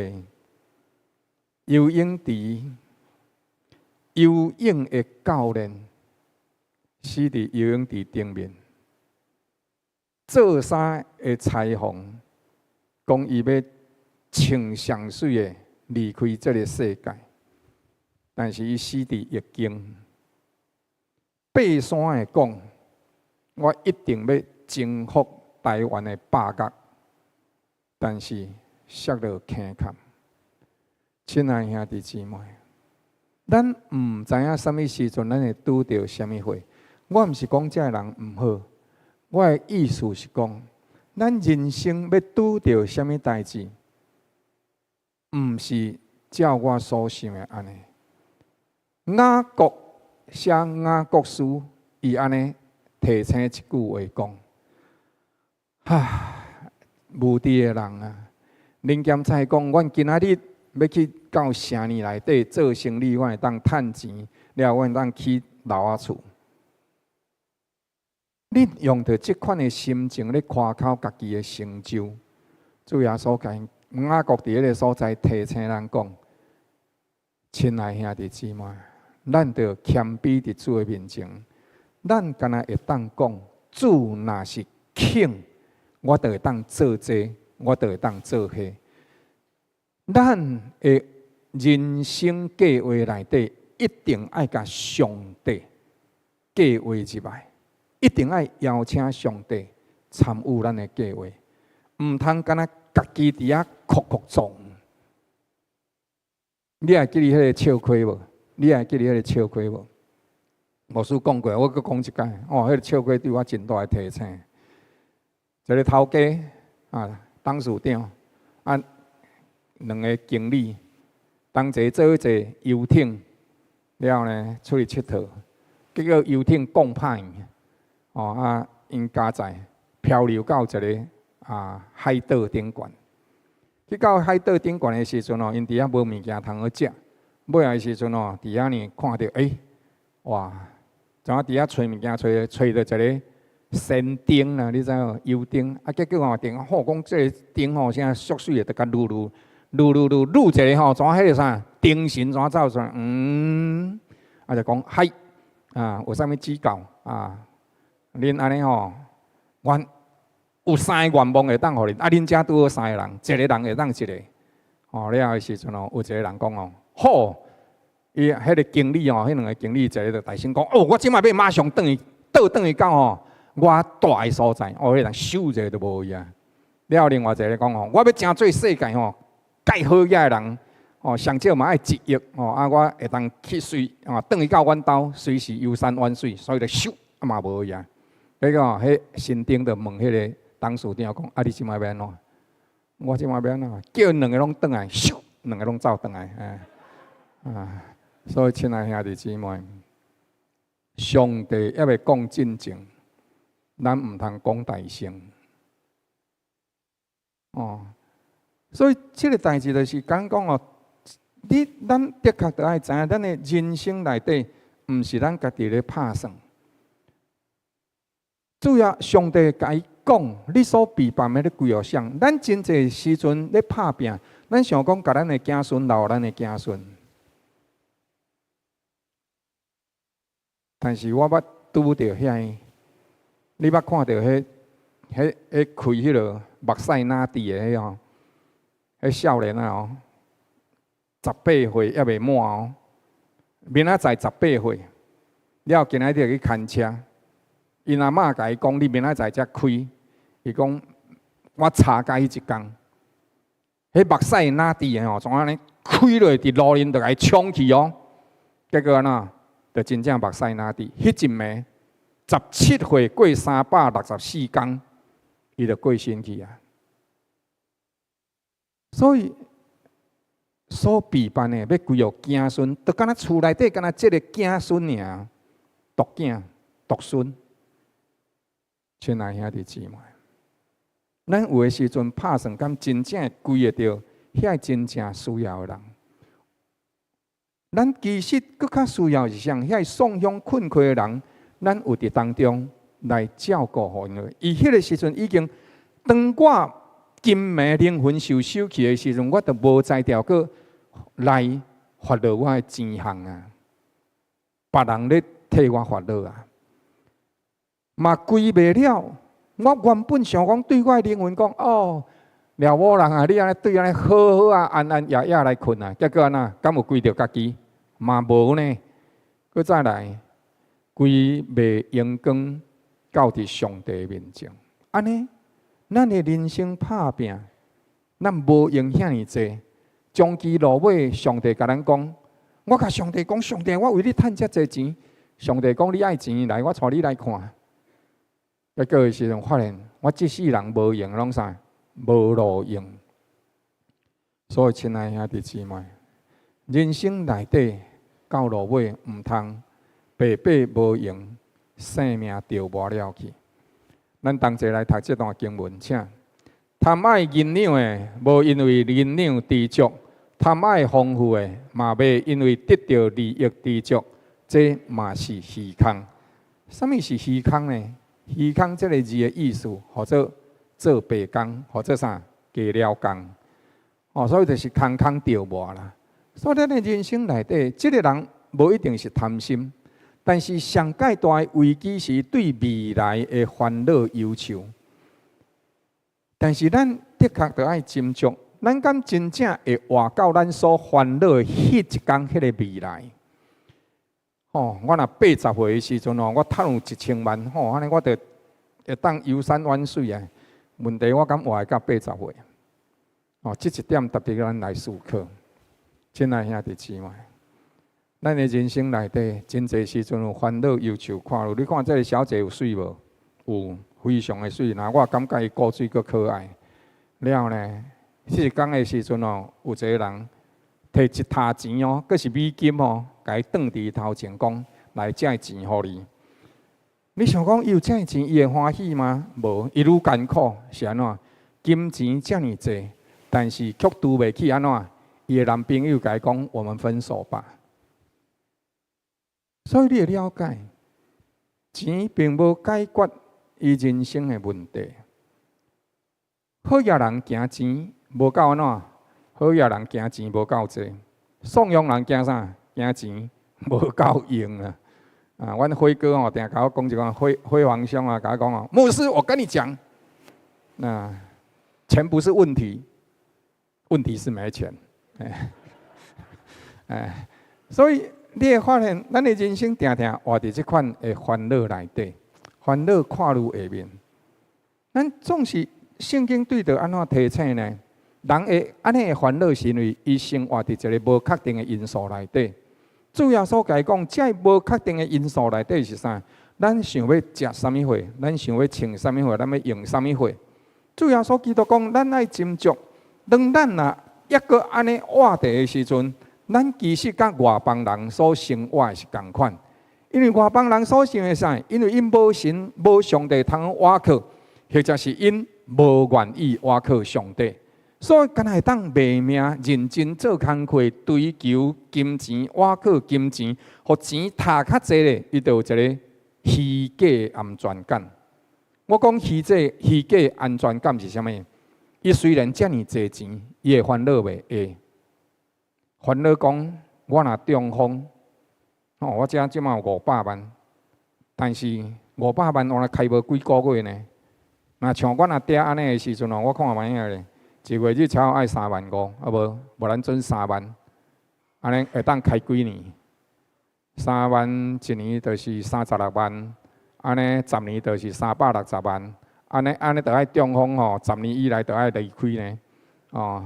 游泳池游泳的教練死佇游泳池頂面，做衫的裁縫講伊欲穿上媠的離開這个世界，但是伊死佇逆境。爬山的講，我一定欲征服台灣的百岳，但是摔落坑坎。親愛兄弟姊妹，咱毋知影啥物時陣，咱會拄著啥物貨。我毋是講這个人毋好，我的意思是講，咱人生欲拄著啥物代誌，毋是照我所想的按呢。雅各寫雅各書，伊按呢提醒一句話講：哈，無知的人啊！恁檢查講，阮今仔日欲去到城裡內底做生理，阮會當趁錢，了後阮會當起樓仔厝。恁用著這款的心情咧誇口家己的成就，主耶穌共雅各佇彼个所在提醒咱講：親愛兄弟姊妹，咱著謙卑佇主的面前，咱敢若會當講，主若是肯，我就會當做這，我就會當做彼。咱的人生計劃內底，一定愛共上帝計劃入來，一定愛邀請上帝參與咱的計劃，毋通干焦家己佇遐哭哭撞。你還記得彼个笑話無？你還記得彼个笑話無？牧師講過，我閣講一擺。哦，彼个笑話對我真大的提醒。一個頭家啊，董事長啊，兩个經理同齊坐坐遊艇，了後呢出去𨑨迌，結果遊艇摃歹去，哦啊，𪜶加載漂流到一个海島頂懸。去到海島頂懸的時陣哦，𪜶佇遐無物件通好食，尾仔的時陣哦，佇遐呢看著，欸，哇！怎啊佇遐揣物件揣揣著一个仙燈啦，你知無？油燈啊，結果吼燈，好講這个燈吼，啥縮媠的，就共攄攄攄攄攄攄一个吼，怎彼个啥燈神怎走出來？啊就講嗨啊，有啥物指教啊？恁按呢吼，阮有三个願望會當予恁，啊恁遮拄好三个人，一個人會當一个。哦，了後的時陣哦，有一个人講哦，好，伊彼个經理哦，彼兩个經理一个就大聲講，哦，我這擺欲馬上轉去，倒轉去到吼，我蹛的所在，哦，彼个人咻一下就無去啊。了後另外一个講吼，我欲成做世界吼，蓋好額的人，哦，上少嘛愛一億，哦，啊，我會當去隨，哦，轉去到阮兜，隨時遊山玩水，所以就咻，啊嘛無去啊。結果彼神燈就問彼个董事長講，啊，你這擺欲按怎？我這擺欲按怎？叫𪜶兩个攏轉來，咻，兩个攏走轉來，哎，啊，所以親愛兄弟姊妹，上帝猶未講進前，咱毋通講大聲。哦，所以這个代誌就是講講哦，你咱的確著愛知影，咱的人生內底，毋是咱家己咧拍算。主要上帝共伊講，你所備辦的咧歸予誰？咱真濟時陣咧拍拚，咱想講共咱的子孫留予咱的子孫。但是我捌拄著遐，你捌看著彼、彼、彼開彼个瑪莎拉蒂的彼吼，彼少年仔哦，18歲猶未滿哦，明仔載十八歲，了後今仔日去牽車。𪜶阿嬤共伊講：你明仔載才開。伊講：我查共彼一工，彼瑪莎拉蒂的吼，怎按呢開落佇路面就共伊衝去哦。結果按怎？就真正瑪莎拉蒂。彼一暝17歲過364工，伊就過身去啊。所以，所備辦的欲歸予子孫，就敢若厝內底敢若這个子孫爾，獨囝獨孫。親愛兄弟姊妹，咱有的時陣拍算，敢真正會歸會著遐真正需要的人？咱其實閣較需要是啥？遐喪鄉困苦的人，咱有佇當中來照顧予𪜶。伊彼个時陣已經，當我金迷靈魂受收去的時陣，我就無才調閣來煩惱我的錢項啊！別人咧替我煩惱啊！嘛歸袂了。我原本想講對我的靈魂講：哦，老某人啊，你按呢對按呢好好啊，安安逸逸來睏啊。結果按怎？敢有歸著家己？嘛無呢。閣再來，歸袂榮光到佇上帝面前。按呢，咱的人生拍拚，咱無用遐爾濟。終其落尾，上帝共咱講，我共上帝講，上帝，我為你趁遮濟錢。上帝講，你愛錢來，我帶你來看。結果的時陣發現，我這世人無用，攏啥？無路用。所以，親愛兄弟姊妹，人生內底到落尾，毋通白白無用，性命著無了去。咱同齊來讀這段經文，請貪愛銀兩的，無因為銀兩知足；貪愛豐富的，嘛袂因為得著利益知足。這嘛是虛空。啥物是虛空呢？虛空這个字的意思，號做做白工，號做啥？加了工。哦，所以就是空空著無啦。所以咱的人生內底，這个人無一定是貪心，但是上蓋大的危機是對未來的煩惱憂愁。但是咱的確著愛斟酌，咱敢真正會活到咱所煩惱的彼一工，彼个未來？吼，我若80歲的時陣哦，我趁有1000萬，吼，按呢我就會當遊山玩水啊。問題我敢活會到八十歲？哦，這一點值得咱來思考。親愛兄弟姊妹，咱的人生內底真濟時陣有煩惱憂愁看落，你看這个小姐有媠無？有，非常的媠。若我感覺伊古錐閣可愛。了後呢，彼一工的時陣哦，有一个人提一沓錢哦，閣是美金哦，共伊轉佇頭前講，來這个錢予你。你想講伊有這个錢，伊會歡喜嗎？無，伊愈艱苦是按怎？金錢遮爾濟，但是卻拄袂起按怎？伊的男朋友共伊講：我們分手吧。所以你會了解，錢並無解決伊人生的問題。好額人驚錢無夠按怎？好額人驚錢無夠濟，喪用人驚啥？驚錢無夠用啊！啊，阮輝哥吼，定共我講一個輝輝煌兄啊，共我講哦，牧師，我跟你講，那錢不是問題，問題是沒錢。哎，哎，所以你會發現，咱的人生定定活佇這款的煩惱內底，煩惱看愈下面。咱總是聖經對著按怎提醒呢？人會按呢的煩惱，是因為伊生活佇一个無確定的因素內底。主耶穌共伊講，這無確定的因素內底是啥？咱想欲食啥物貨，咱想欲穿啥物貨，咱欲用啥物貨？主耶穌基督講，咱愛斟酌。當咱若抑閣按呢活佇的時陣，咱其實佮外邦人所生活的是仝款。因為外邦人所想的啥？因為𪜶無神、無上帝通倚靠，或者是𪜶無願意倚靠上帝，所以敢若會當賣命、認真做工課，追求金錢、倚靠金錢，予錢趁較濟咧，伊就有一个虛假安全感。我講虛假、虛假安全感是啥物？伊雖然遮爾濟錢，伊會煩惱袂？會。煩惱講，我若中風，吼，我遮這馬有五百萬，但是五百萬我若開無幾個月呢？若像阮阿爹按呢的時陣哦，我看覓仔咧，一月你超愛3萬5，啊無，無咱準三萬，按呢會當開幾年？三萬一年就是36萬，按呢10年就是360萬，按呢按呢著愛中風吼，十年以內著愛離開呢，哦，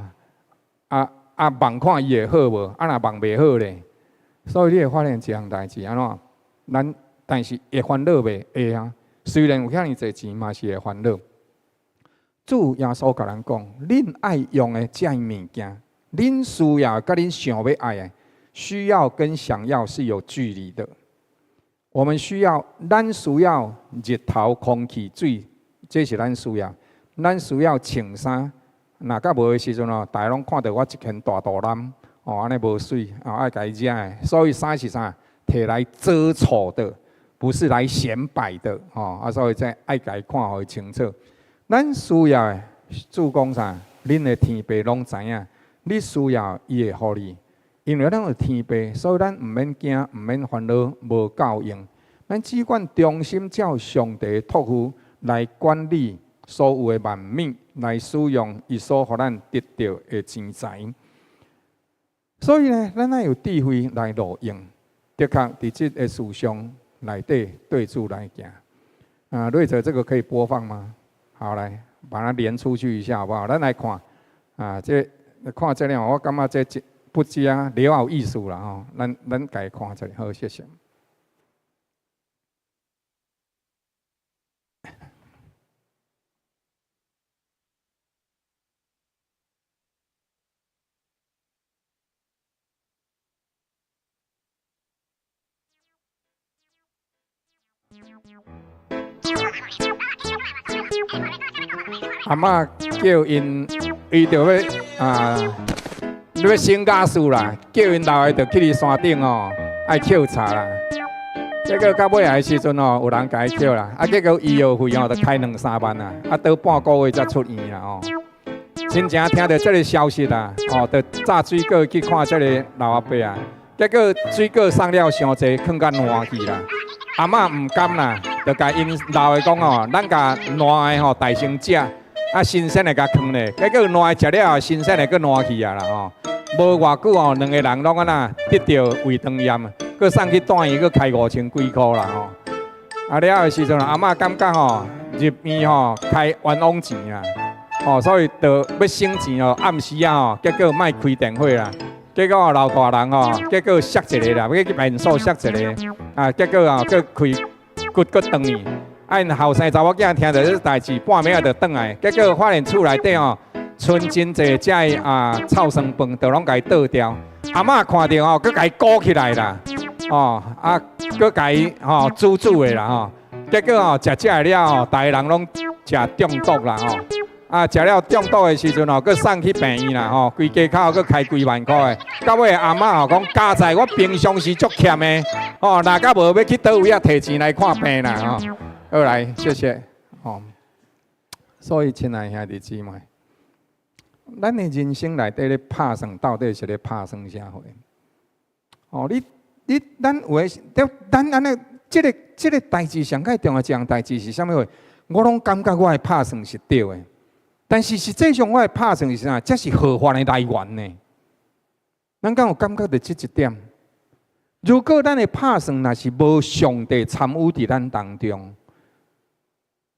啊啊望看伊會好無？啊若望袂好咧，所以你會發現一項代誌按怎？咱但是會煩惱袂？會啊，雖然有遐爾濟錢，嘛是會煩惱。主耶穌共咱講：恁愛用的這物件，恁需要佮恁想欲愛的，需要跟想要是有距離的。我們需要，咱需要日頭、空氣、水，這是咱需要。咱需要穿衫，若較無的時陣哦，大家攏看著我一圈大肚腩，哦，按呢無媠，哦，愛共伊遮的。所以衫是啥？提來遮醜的，不是來顯擺的，哦，啊，所以這愛共伊看予伊清楚。咱需要的，主講啥？恁的天父攏知影，你需要伊會予你，因為咱有天父，所以咱毋免驚，毋免煩惱，無夠用。咱只管忠心照上帝託付來管理所有的萬物，來使用伊所予咱得著的錢財。所以呢，咱愛有智慧來路用，的確佇這个事上內底對主來行。啊，瑞哲，這個可以播放嗎？好，來把它連出去一下，好不好？咱來看，啊，這看這了，我感覺這不加了有意思啦吼。咱咱共看這裡，好，謝謝。阿嬤叫𪜶，伊就欲啊，欲升家事啦，叫𪜶老的就去佇山頂哦，愛抾柴啦。結果到尾仔的時陣哦，有人共伊叫啦，啊，結果醫藥費哦，就開兩三萬啊，啊，倒半個月才出院啦哦。親情聽著這个消息啦，哦，就炸水果去看這个老阿伯啊，結果水果送了傷濟，囥甲爛去啦。阿嬤毋甘啦，就共𪜶老的講哦，咱共爛的吼大先食，啊新鮮的共囥咧，結果爛的食了後，新鮮的閣爛去啊啦吼。無偌久哦，兩个人攏按怎得著胃腸炎，閣送去住院，閣開五千幾箍啦吼。啊了的時陣，阿嬤感覺吼入院吼開冤枉錢啊，哦，所以就欲省錢哦，暗時啊吼，結果莫開電火啦。結果老大人吼，結果摔一个啦，欲去便所摔一个，啊，結果啊，閣開骨閣斷去。啊，𪜶後生查某囝聽著這代誌，半暝仔就轉來，結果發現厝內底吼，剩真濟這个啊臭酸飯，就攏共伊倒掉。阿嬤看著吼，閣共伊裹起來啦，哦，啊，閣共伊吼煮煮的啦吼。結果吼，食食了吼，逐个人攏食中毒啦吼。啊，食了中毒的時陣吼，閣送去病院啦吼，規家口閣開幾萬箍的。到尾阿嬤吼講，佳哉我平常時足儉的，吼，若甲無欲去佗位仔提錢來看病啦吼。好來，謝謝。吼，所以親愛兄弟姊妹，咱的人生內底咧拍算，到底是咧拍算啥貨？哦，你你咱有的，咱按呢，這个這个代誌上蓋重要一項代誌是啥物貨？我攏感覺我的拍算是對的。但是實際上，我的拍算是啥？這是禍患的來源呢。咱敢有感覺著這一點？如果咱的拍算若是無上帝參與佇咱當中，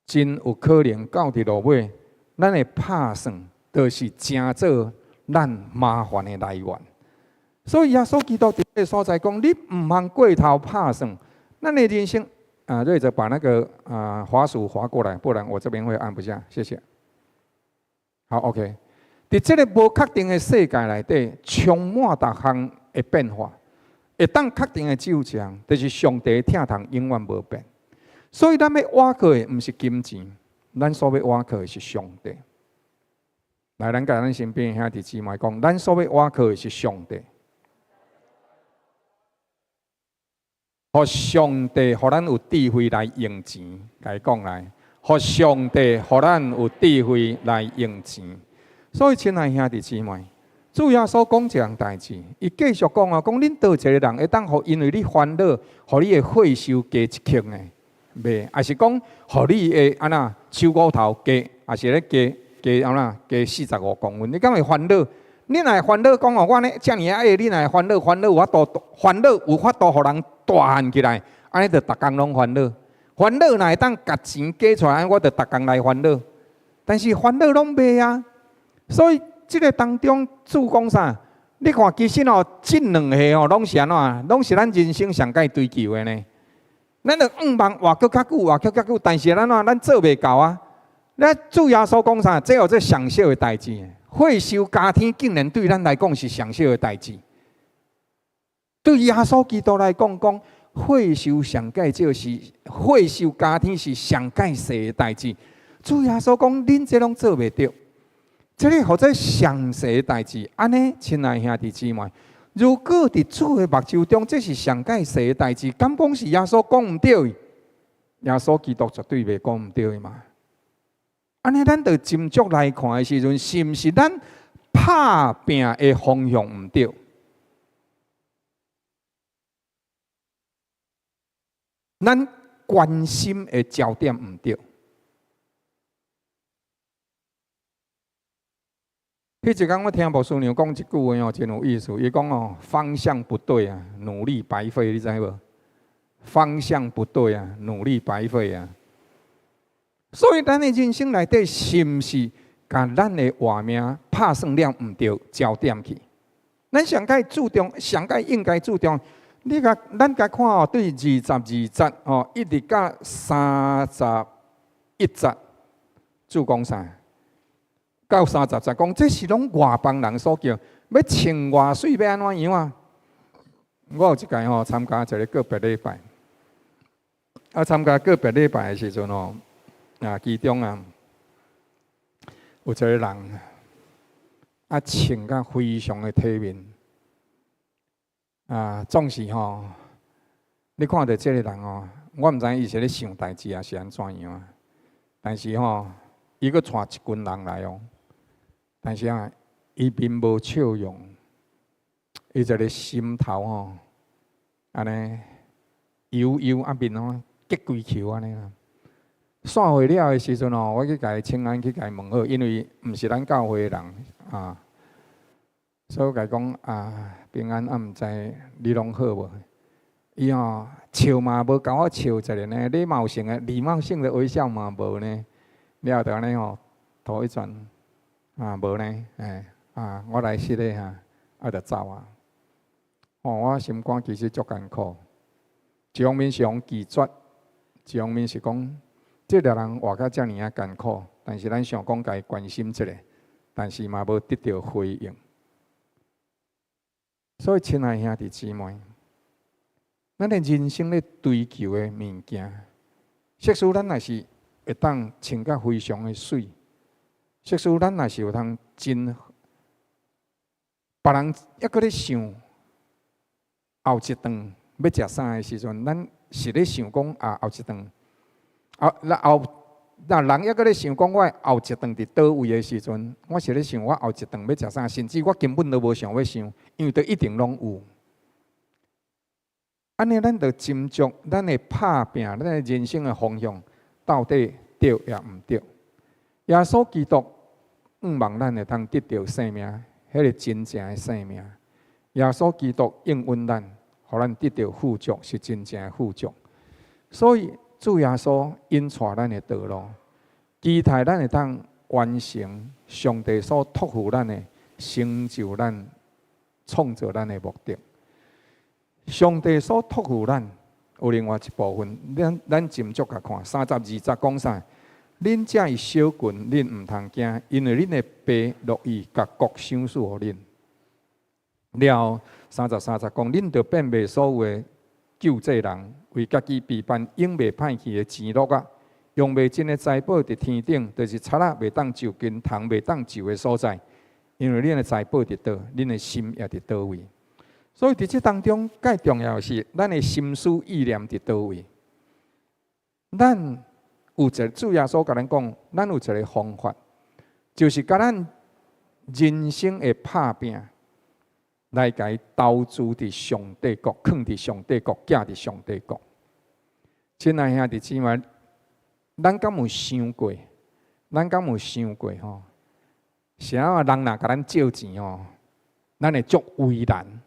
真有可能到佇落尾，咱的拍算就是成做咱麻煩的來源。所以耶穌基督佇這个所在講：你毋通過頭拍算，咱的人生啊，瑞哲把那個啊滑鼠滑過來，不然我這邊會按不下。謝謝。好，OK。佇這个無確定的世界內底，充滿逐項的變化。會當確定的只有一項，就是上帝的疼痛永遠無變。所以咱欲倚靠的毋是金錢，咱所欲倚靠的是上帝。來，咱共咱身邊兄弟姊妹講，咱所欲倚靠的是上帝。予上帝，予咱有智慧來用錢，共伊講來。予上帝，予咱有智慧來用錢。所以，親愛兄弟姊妹，主耶穌講一項代誌，伊繼續講啊，講恁佗一個人會當予因為你煩惱，予你的歲壽加一刻呢？袂，抑是講予你的按怎手骨頭加，抑是咧加加按怎加45公分？你敢會煩惱？你若會煩惱講哦，我按呢遮爾仔矮，你若會煩惱，煩惱有法度，煩惱有法度予人大漢起來，按呢就逐工攏煩惱。煩惱若會當共錢加出來，我就逐工來煩惱。但是煩惱攏袂啊，所以這个當中主講啥？你看，其實哦，這兩個哦，攏是按怎？攏是咱人生上蓋追求的呢。咱就向望活閣較久，活閣較久，但是按怎？咱做袂到啊。咱主耶穌講啥？這號做上小的代誌，血修加添竟然對咱來講是上小的代誌。對耶穌基督來講，講血受上蓋少是血受加添是上蓋細的代誌。主耶穌講，恁這攏做袂著，這个號做上細的代誌。按呢，親愛兄弟姊妹，如果佇主的目睭中，這是上蓋細的代誌，敢講是耶穌講毋對？耶穌基督絕對袂講毋對的嘛。按呢，咱著斟酌來看的時陣，是毋是咱拍拚的方向毋對？咱關心的焦點毋對。彼一工我聽牧師娘講一句話哦，真有意思。伊講哦，方向不對啊，努力白費，你知無？方向不對啊，努力白費啊。所以咱的人生內底，是毋是共咱的活命拍算了毋對焦點去？咱上蓋注重，上蓋應該注重。你共咱共看哦，對22節哦，一直到31節，主講啥？到30節講，這是攏外邦人所叫，欲穿偌媠欲按怎樣啊？我有一擺吼參加一个告別禮拜，啊，參加告別禮拜的時陣吼，啊，其中啊有一个人啊穿甲非常的體面，啊，總是吼，你看著這个人吼，我毋知伊是咧想代誌抑是按怎樣啊，但是吼，伊閣帶一群人來哦，但是啊，伊面無笑容，伊一个心頭吼，按呢幽幽啊面吼結規球按呢啦。散會了的時陣吼，我去共伊請安去共伊問好，因為毋是咱教會的人啊，所以我共伊講啊，平安啊，毋知你攏好無？伊吼笑嘛無共我笑一下呢，禮貌性的禮貌性的微笑嘛無呢。了就按呢吼，頭一轉，啊無呢，欸啊，我來失禮哈，啊就走啊。哦，我心肝其實足艱苦，一方面是予拒絕，一方面是講，這个人活甲遮爾仔艱苦，但是咱想講共伊關心一下，但是嘛無得著回應。所以，親愛兄弟姊妹，咱的人生咧追求的物件，即使咱若是會當穿甲非常的媠，即使咱若是有通真，別人猶閣咧想後一頓欲食啥的時陣，咱是咧想講啊後一頓，後那後那人猶閣咧想講我後一頓佇佗位的時陣，我是咧想我後一頓欲食啥，甚至我根本都無想欲想，因為都一定攏有。按呢，咱著斟酌咱的拍拚，咱的人生的方向。到底對抑毋對？耶穌基督向望咱會通得著生命，彼个真正的生命。耶穌基督應允咱，予咱得著富足，是真正的富足。所以主耶穌引帶咱的道路，期待咱會當完成上帝所託付咱的，成就咱創造咱的目的。上帝所託付咱。有另外一部分，咱咱斟酌共看，32節講啥？恁這一小群，恁毋通驚，因為恁的爸樂意共國賞賜予恁。了33節講，恁著變賣所有的救濟人，為家己備辦永袂歹去的錢箩仔，用袂盡的財寶佇天頂，就是賊仔袂當就近，蟲袂當蛀的所在。因為恁的財寶佇佗，恁的心也佇佗位。所以佇這當中，蓋重要的是，咱的心思意念佇佗位。咱有一个主耶穌共咱講，咱有一个方法，就是共咱人生的拍拚來共伊投資佇上帝國，囥佇上帝國，寄佇上帝國。親愛兄弟姊妹，咱敢有想過？咱敢有想過吼？是按怎人若共咱借錢吼，咱會足為難。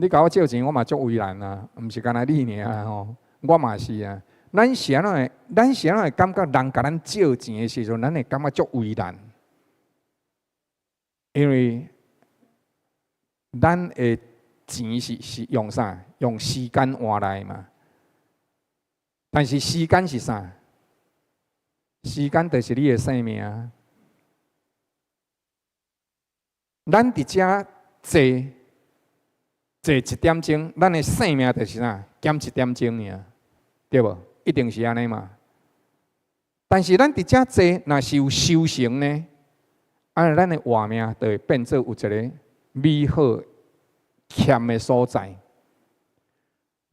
你共我借錢，我嘛足為難啊！毋是干焦你爾吼，我嘛是啊。咱是按怎會？咱是按怎會感覺人共咱借錢的時陣，咱會感覺足為難，因為咱的錢是是用啥？用時間換來嘛。但是時間是啥？時間就是你的生命啊！咱佇遮坐坐一點鐘，咱的性命就是啥？減一點鐘爾，對無？一定是按呢嘛。但是咱佇遮坐，若是有修成呢，按呢咱的活命就會變做有一个美好欠的所在。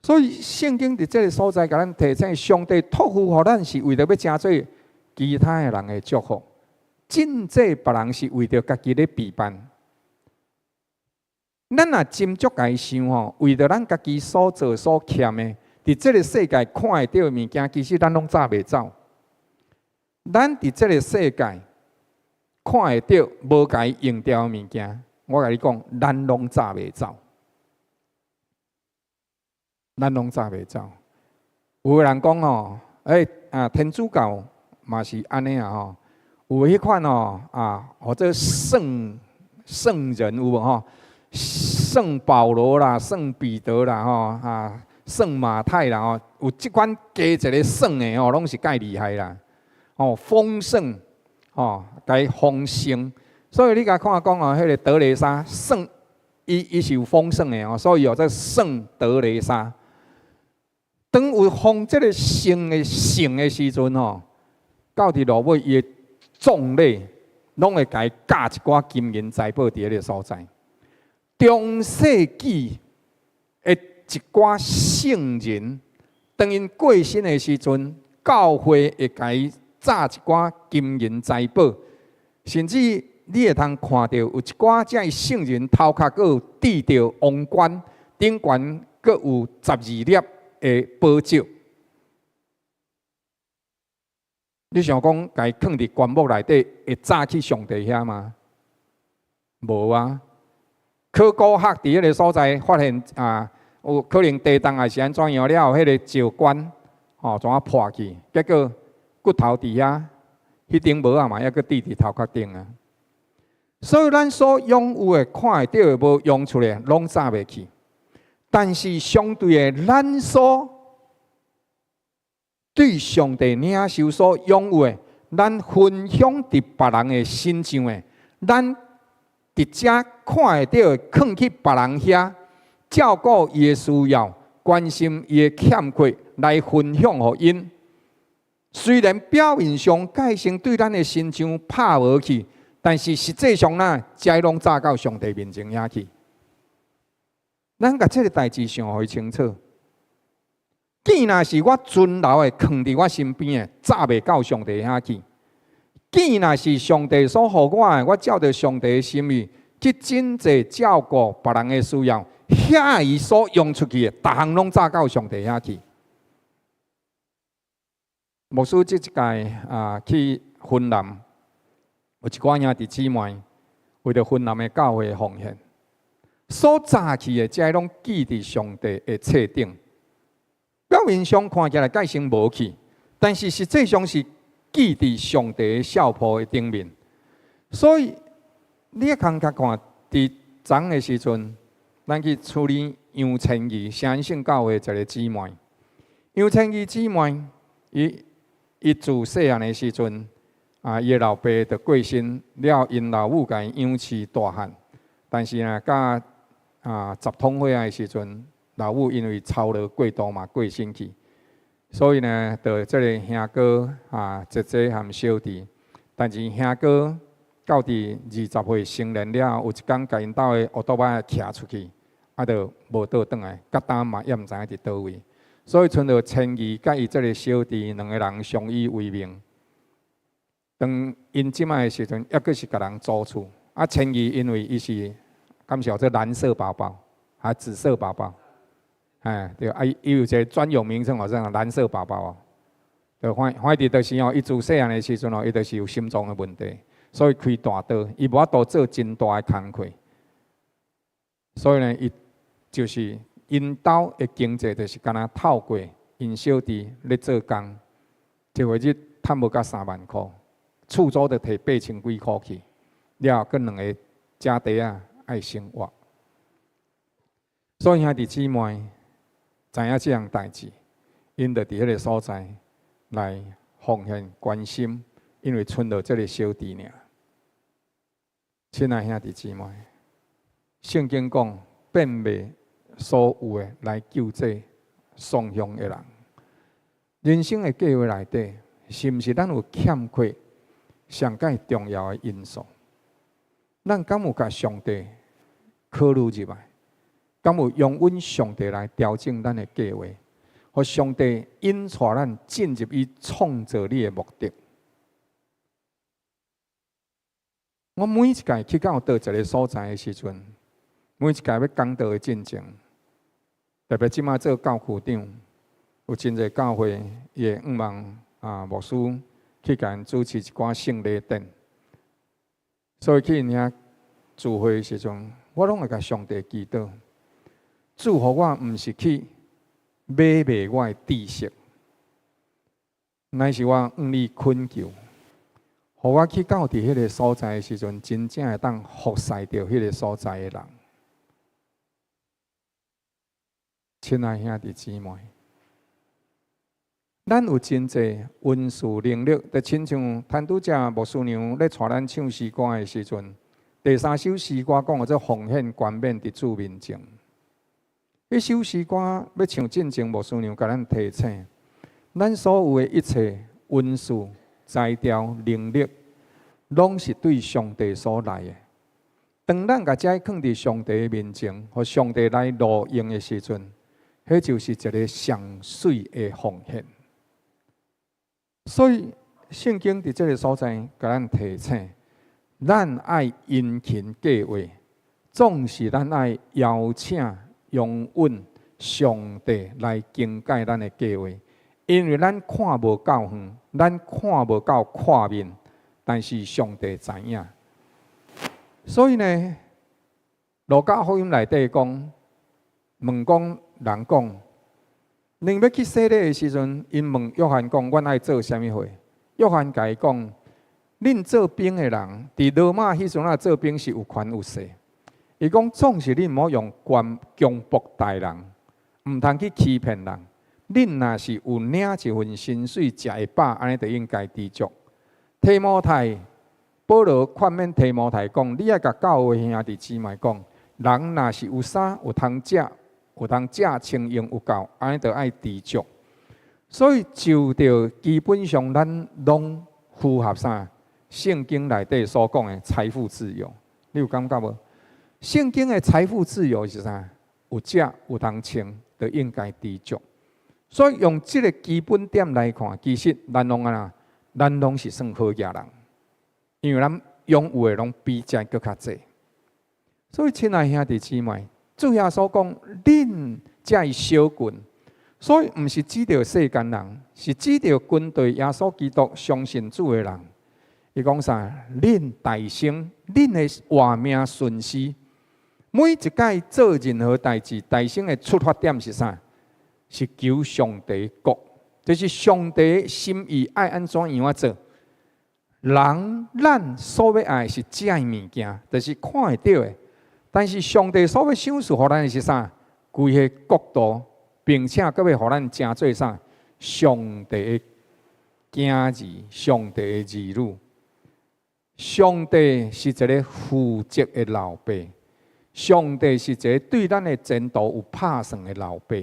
所以聖經佇這个所在，共咱提醒，上帝託付予咱是為著欲成做其他的人的祝福，真濟別人是為著家己咧備辦。咱若斟酌共伊想吼，為著咱家己所做所欠的，佇這个世界看會著的物件，其實咱攏紮袂走。咱佇這个世界看會著無共伊用掉的物件，我共你講，咱攏紮袂走。咱攏紮袂走。有的人講吼，欸啊，天主教嘛是按呢啊吼，有彼款吼啊，號做聖人有無吼？聖保羅啦、聖彼得啦吼啊、聖馬太啦吼，有這款加一个聖的吼，攏是蓋厲害啦。哦，豐盛吼，共伊豐盛，所以你共看講哦，彼个德雷莎聖，伊是有豐盛的哦，所以號做聖德雷莎。當有封這个聖的聖的時陣吼，到佇落尾伊的葬禮，攏會共伊加一寡金銀財寶佇彼个所在。中世紀的一寡聖人，當𪜶過身的時陣，教會會共伊紮一寡金銀財寶，甚至你會通看著有一寡這聖人頭殼閣有戴著王冠，頂懸閣有12粒的寶石。你想講，共伊囥佇棺木內底，會紮去上帝遐嗎？無啊！考古學佇彼个所在發現啊，有可能地動抑是按怎樣了後，彼个石棺吼怎啊破去？結果骨頭佇遐，彼頂帽仔嘛猶閣戴佇頭殼頂啊！所以咱所擁有的、看會著的、無用出來，攏紮袂去。但是相對的，咱所對上帝領受所擁有的，咱分享佇別人的身上的，咱佇遮看會著的，囥去別人遐，照顧伊的需要，關心伊的欠缺，來分享予𪜶。雖然表面上界性對咱的身上拍無去，但是實際上呢，這攏紮到上帝面前遐去。咱共這个代誌想予伊清楚。見若是我存留的，囥佇我身邊的，紮袂到上帝遐去。見若是上帝所予我的，我照著上帝的心意去真濟照顧別人的需要，遐伊所用出去的，逐項攏紮到上帝遐去。牧師這一屆啊去雲南，有一寡兄弟姊妹為著雲南的教會奉獻，所紮去的，這攏記佇上帝的冊頂。表面上看起來蓋先無去，但是實際上是記佇上帝的孝譜的頂面。所以你通較看，佇昨的時陣，咱去處理楊千儀聖恩聖教會一个姊妹。楊千儀姊妹，伊自細漢的時陣，啊，伊的老爸就過身了，𪜶老母共伊養飼大漢。但是呢，佮10通歲仔的時陣，老母因為操勞過度嘛過身去，所以呢，就這个兄哥啊、姐姐含小弟，但是兄哥到佇20歲成年了後，有一工共𪜶兜的烏托邦騎出去，啊，就無倒轉來，到今嘛猶毋知影佇佗位。所以，賰著千儀佮伊這个小弟兩个人相依為命。當𪜶這擺的時陣，猶閣是共人租厝。啊，千儀因為伊是敢是號做藍色寶寶，還紫色寶寶？哎，對，啊，伊有一个專有名稱，號做藍色寶寶哦。就反正就是吼，伊自細漢的時陣吼，伊就是有心臟的問題，所以開大刀，伊無法度做真大的工課。所以呢，伊就是𪜶兜的經濟，就是敢若透過𪜶小弟咧做工，一個月趁無甲3萬箍，厝租就提8千幾箍去，了後閣兩個姐弟仔愛生活。所以兄弟姊妹知影這項代誌，𪜶就佇彼个所在來奉獻關心，因為賰著這个小弟爾。親愛兄弟姊妹，聖經講變賣所有的來救濟喪鄉的人。人生的計劃內底，是毋是咱有欠缺上蓋重要的因素？咱敢有共上帝考慮入來？敢有容允上帝來調整咱的計劃？予上帝引帶咱進入伊創造你的目的？我每一屆去到佗一个所在的時陣，每一屆欲講道的進前，特別這馬做教區長，有真濟教會伊會向望啊牧師去共𪜶主持一寡聖禮典，所以去𪜶遐聚會的時陣，我攏會共上帝祈禱，主予我毋是去買賣我的知識，乃是我向你懇求，予我去到佇彼个所在的時陣，真正會當服侍著彼个所在的人。親愛兄弟姊妹，咱有真濟恩賜能力，就親像陳拄才牧師娘咧帶咱唱詩歌的時陣，第三首詩歌講的做奉獻冠冕佇主面前。彼首詩歌欲唱進前，牧師娘共咱提醒，咱所有的一切恩賜、才調、能力，攏是對上帝所來的。當咱共這囥佇上帝的面前，予上帝來路用的時陣，彼就是一个上媠的奉獻。所以聖經佇這个所在，共咱提醒，咱愛殷勤計劃，總是咱愛邀請、容允上帝來更改咱的計劃，因為咱看無夠遠，咱看無夠闊面，但是上帝知影。所以呢，路加福音內底講，問講人講，恁欲去洗禮的時陣，𪜶問約翰講：阮愛做啥物貨？約翰共伊講：恁做兵的人，佇羅馬彼陣仔做兵是有權有勢。伊講總是恁毋好用權強迫待人，毋通去欺騙人。恁若是有領一份薪水，食會飽，按呢就應該知足。提摩太，保羅勸勉提摩太講：你愛共教會兄弟姊妹講，人若是有衫有通食，有通食穿用有夠，按呢就愛知足。所以就著基本上，咱攏符合啥？聖經內底所講的財富自由，你有感覺無？聖經的財富自由是啥？有食有通穿，就應該知足。所以用這个基本點來看，其實咱攏按怎？咱攏是算好額人，因為咱擁有的攏比這閣較濟。所以，親愛兄弟姊妹，主耶穌講，恁才是小群，所以毋是指著世間人，是指著跟隨耶穌基督、相信主的人。伊講啥？恁代生，恁的活命順序，每一擺做任何代誌，代生的出發點是啥？是求上帝國，就是上帝心意愛按怎樣仔做。人咱所欲愛是這个物件，就是看會著的。但是上帝所欲賞賜予咱的是啥？規个國度，並且閣欲予咱成做啥？上帝的囝兒，上帝的兒女。上帝是一个負責的老爸，上帝是一个對咱的前途有拍算的老爸，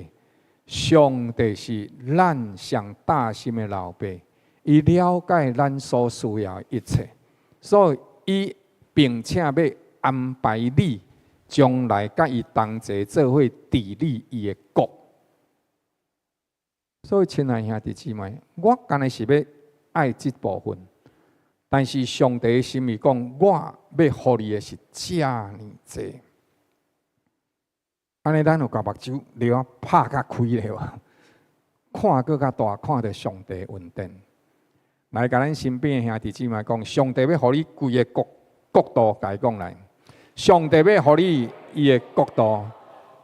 上帝是咱上擔心的老爸，伊了解咱所需要的一切，所以伊並且欲安排你將來佮伊同齊做伙治理伊的國。所以，親愛兄弟姊妹，我敢若是欲愛這部分。但是上帝的心意講，我欲予你的是遮爾濟。按呢，咱有共目睭了拍較開咧無？看閣較大，看著上帝恩典。來，共咱身邊的兄弟姊妹講，上帝欲予你規个國國度，共伊講來。上帝欲予你伊的國度，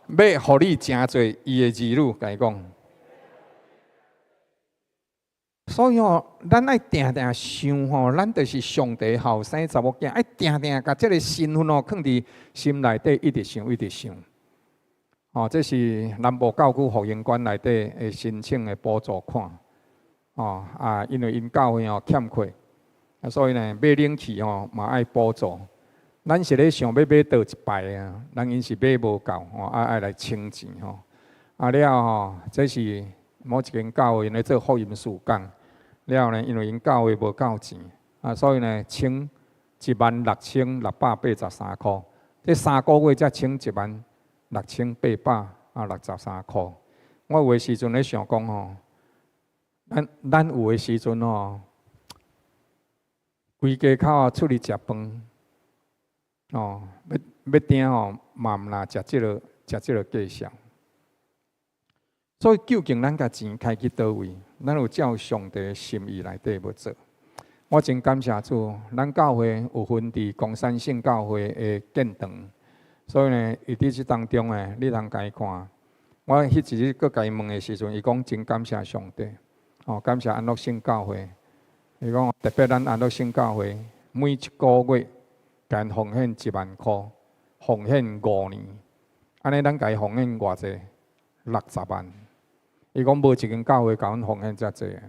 欲予你成做伊的兒女，共伊講。所以吼，咱愛定定想吼，咱就是上帝後生查某囝，愛定定共這个身份吼，囥佇心內底，一直想，一直想。哦，這是南部教區福音館內底的申請的補助款。哦啊，因為𪜶教會吼欠缺，啊，所以呢買冷氣吼嘛愛補助。咱是咧想欲買倒一擺啊，人𪜶是買無夠吼，啊愛來清錢吼。啊了吼，這是某一間教會𪜶咧做福音事工，了後呢，因為𪜶教會無夠錢，啊，所以呢，清16,683箍。這3個月才清16,863箍。我有的時陣咧想講吼，咱有的時陣吼，規家口啊出去食飯，哦，欲定吼嘛毋若食這個價數。所以究竟咱共錢開去佗位？咱有照上帝的心意內底欲做。我真感謝主，咱教會有分佇岡山聖教會的建堂，所以呢，伊佇這當中呢，你通共伊看。我彼一日閣共伊問的時陣，伊講真感謝上帝，哦，感謝安樂聖教會。伊講特別咱安樂聖教會每一個月共𪜶奉獻1萬箍，奉獻5年，按呢咱共伊奉獻偌濟？60萬。伊講無一間教會共阮奉獻遮濟。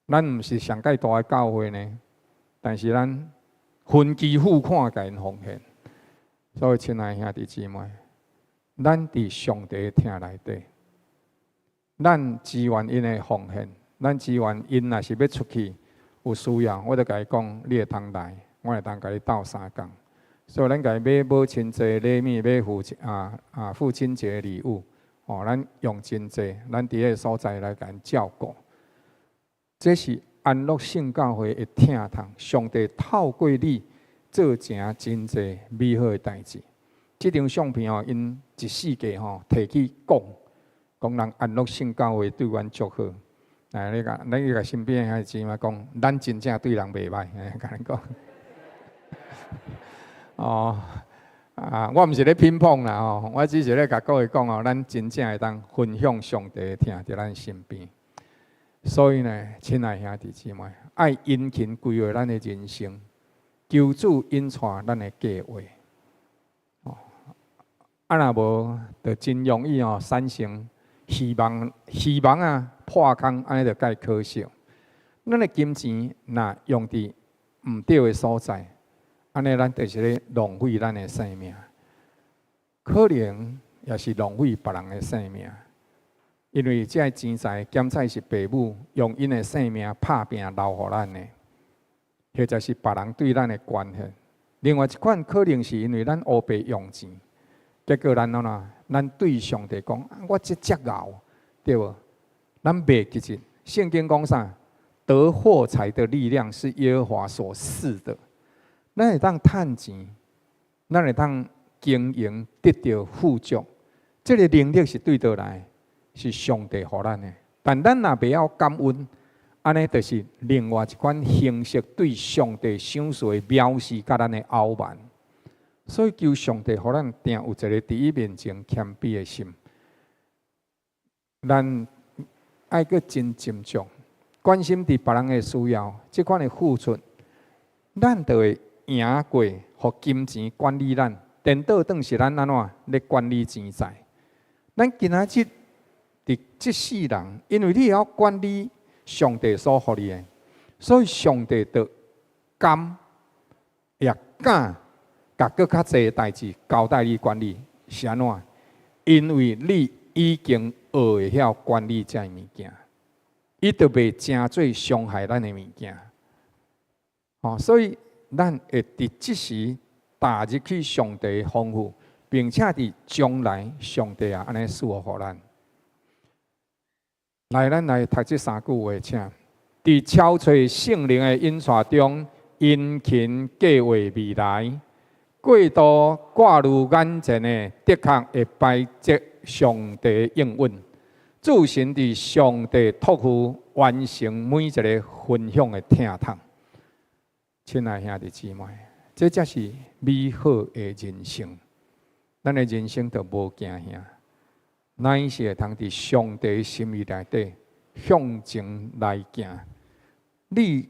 咱毋是上蓋大的教會呢，但是咱分期付款共𪜶奉獻。所以，親愛兄弟姊妹，咱佇上帝的疼內底，咱支援𪜶的奉獻，咱支援𪜶若是欲出去有需要，我就共伊講，你會通來，我會當共你鬥相共。所以，咱共伊買母親節禮物，買父親節禮物，哦，咱用真濟，咱佇彼个所在來共𪜶照顧。這是安樂聖教會的疼痛，上帝透過你做成真濟美好的代誌。這張相片吼，𪜶一世界吼提去講，講人安樂聖教會對阮足好。來，你共身邊的姊妹講，咱真正對人袂䆀，共恁講。哦，啊，我毋是咧品捧啦吼，我只是咧共各位講哦，咱真正會當分享上帝的疼佇咱身邊。所以呢，親愛兄弟姊妹，愛殷勤規劃咱的人生，求主引帶咱的計劃。哦，啊若無，就真容易哦產生希望，希望啊破空，按呢就蓋可惜。咱的金錢若用佇毋對的所在，按呢咱就是咧浪費咱的生命，可能也是浪費別人的生命。因為這个錢財檢採是爸母用𪜶的性命拍拚留予咱的，或者是別人對咱的關係。另外一款可能是因為咱烏白用錢，結果咱按怎？咱對上帝講：我這遮𠢕，對無？咱袂記得聖經講啥？得貨財的力量是耶和華所賜的。咱會當趁錢，咱會當經營得著富足，這个能力是對佗來？是上帝予咱的。但咱若袂曉感恩，按呢就是另外一款形式對上帝賞賜的藐視，佮咱的傲慢。所以求上帝予咱定有一个佇伊面前謙卑的心。咱愛閣真斟酌，關心佇別人的需要，這款的付出，咱就會贏過予金錢管理咱，顛倒轉是咱按怎咧管理錢財。咱今仔日佇這世人，因為你會曉管理上帝所予你的，所以上帝就甘也敢共閣較濟的代誌交代你管理，是按怎？因為你已經學會曉管理這个物件，伊就袂成做傷害咱的物件。哦，所以咱會佇這時踏入去上帝的豐富，並且佇將來上帝也按呢賜福予咱。來，咱來讀這三句話，請佇超揣聖靈的引帶中，殷勤計劃未來，過度掛慮眼前的，的確會排斥上帝應允。主神佇上帝託付完成每一個分享的疼痛。親愛兄弟姊妹，這才是美好的人生。咱的人生就無驚嚇，乃是會通佇上帝心意內底向前來行。你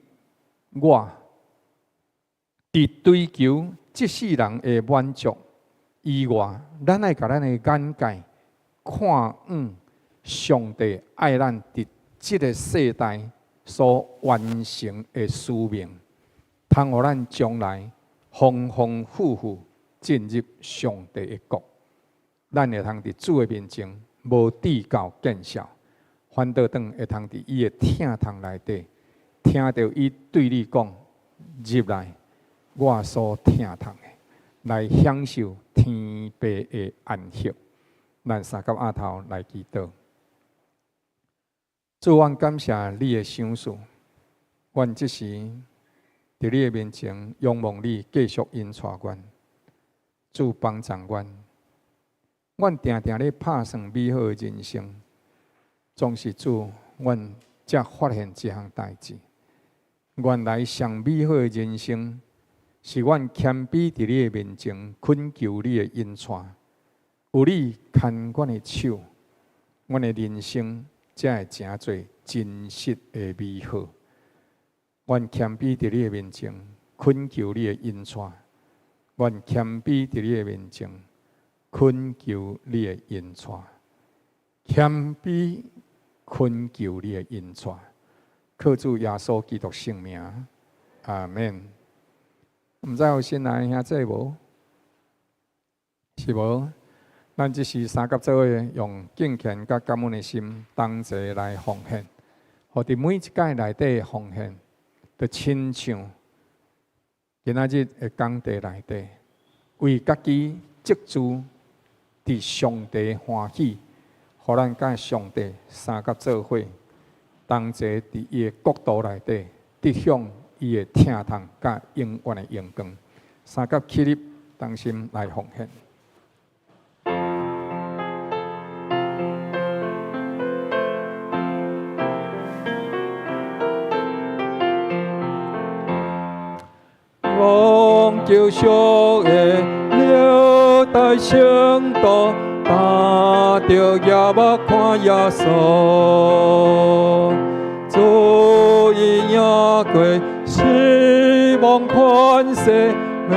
我佇追求這世人的滿足以外，咱愛共咱的眼界看遠，上帝愛咱佇這个世代所完成的使命，通予咱將來豐豐富富進入上帝的國。咱會通佇主的面前無計較見笑，反倒轉會通佇伊的疼痛內底，聽著伊對你講：入來，我所疼痛的，來享受天父的安息。咱三佮額頭來祈禱。主，阮感謝你的賞賜，阮這時佇你的面前仰望你，繼續引帶阮，主幫助阮。阮定定咧拍算美好的人生，總是主，阮才發現這項代誌。原來上美好的人生，是阮謙卑佇你的面前，懇求你的引帶，有你牽阮的手，阮的人生才會成做真實的美好。阮謙卑佇你的面前，懇求你的引帶，阮謙卑佇你的面前，懇求你的引帶，謙卑懇求你的引帶，靠主耶穌基督聖名，阿門。毋知有新來的兄弟無？是無？咱這時三佮做伙，用敬虔佮感恩的心，同齊來奉獻。予佇每一屆內底奉獻，就親像今仔日的講題內底，為家己積資佇上帝歡喜，予咱佮上帝三佮做伙，同齊佇伊的國度內底，得享伊的疼痛佮永遠的榮光。三佮起立，同心來奉獻。望救贖的了大聖徒，擔著業目看耶穌，主已贏過死亡權勢，欲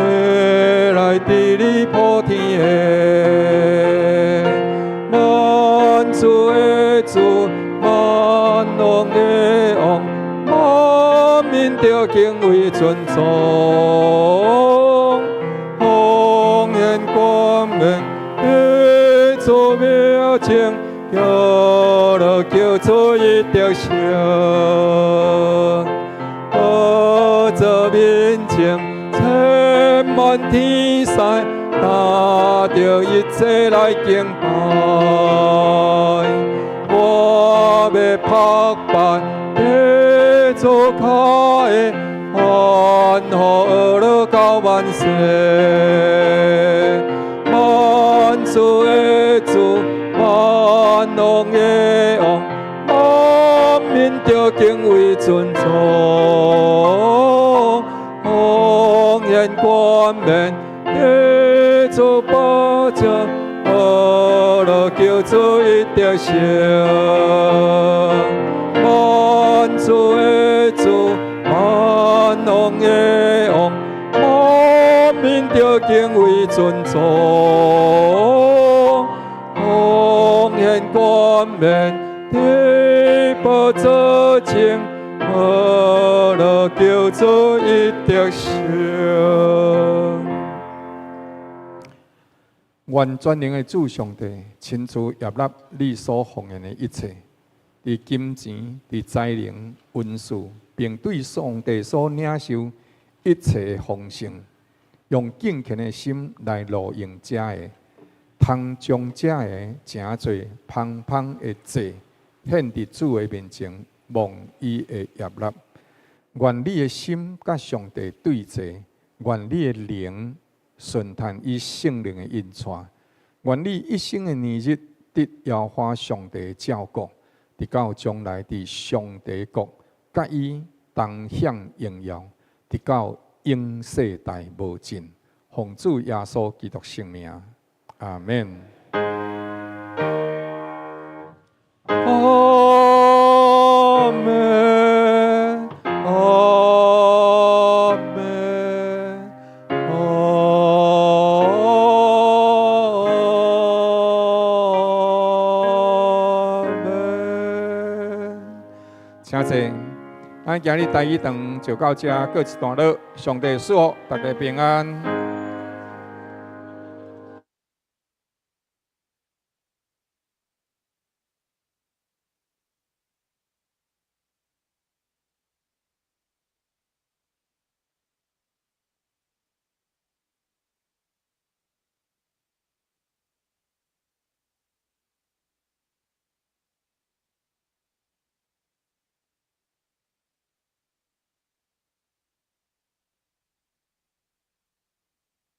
來治理普天的。萬主的主，萬王的王，萬民著敬畏尊崇，奉獻冠冕，彼主名前，叫來求主伊得勝。寶座面前，千萬天使，擔著一切來敬拜。我欲拍敗地主跤的，歡呼樂到萬世。萬主的主，萬王的王，萬民著敬畏尊崇，奉獻冠冕，地主寶座，樂求主伊得勝。萬主的主，萬王的王，萬民著敬畏尊崇，奉獻冠冕，佇寶座前，樂求主伊得勝。願全能的主上帝親自悅納你所奉獻的一切，佇金錢、佇才能、恩賜，並對上帝所領受一切的豐盛，用敬虔的心來勞用這个，通將這个成做芳香的祭，獻佇主的面前，蒙伊的悅納。願你的心佮上帝對齊，願你的靈順趁伊聖靈的引帶，願你一生的年日得耶和華上帝的照顧，直到將來佇上帝國，佮伊同享榮耀，直到永世代無盡。奉主耶穌基督聖名，阿門。阿門，阿門，阿門。請坐。咱今日台語堂就到這，告一段落。上帝賜福，大家平安。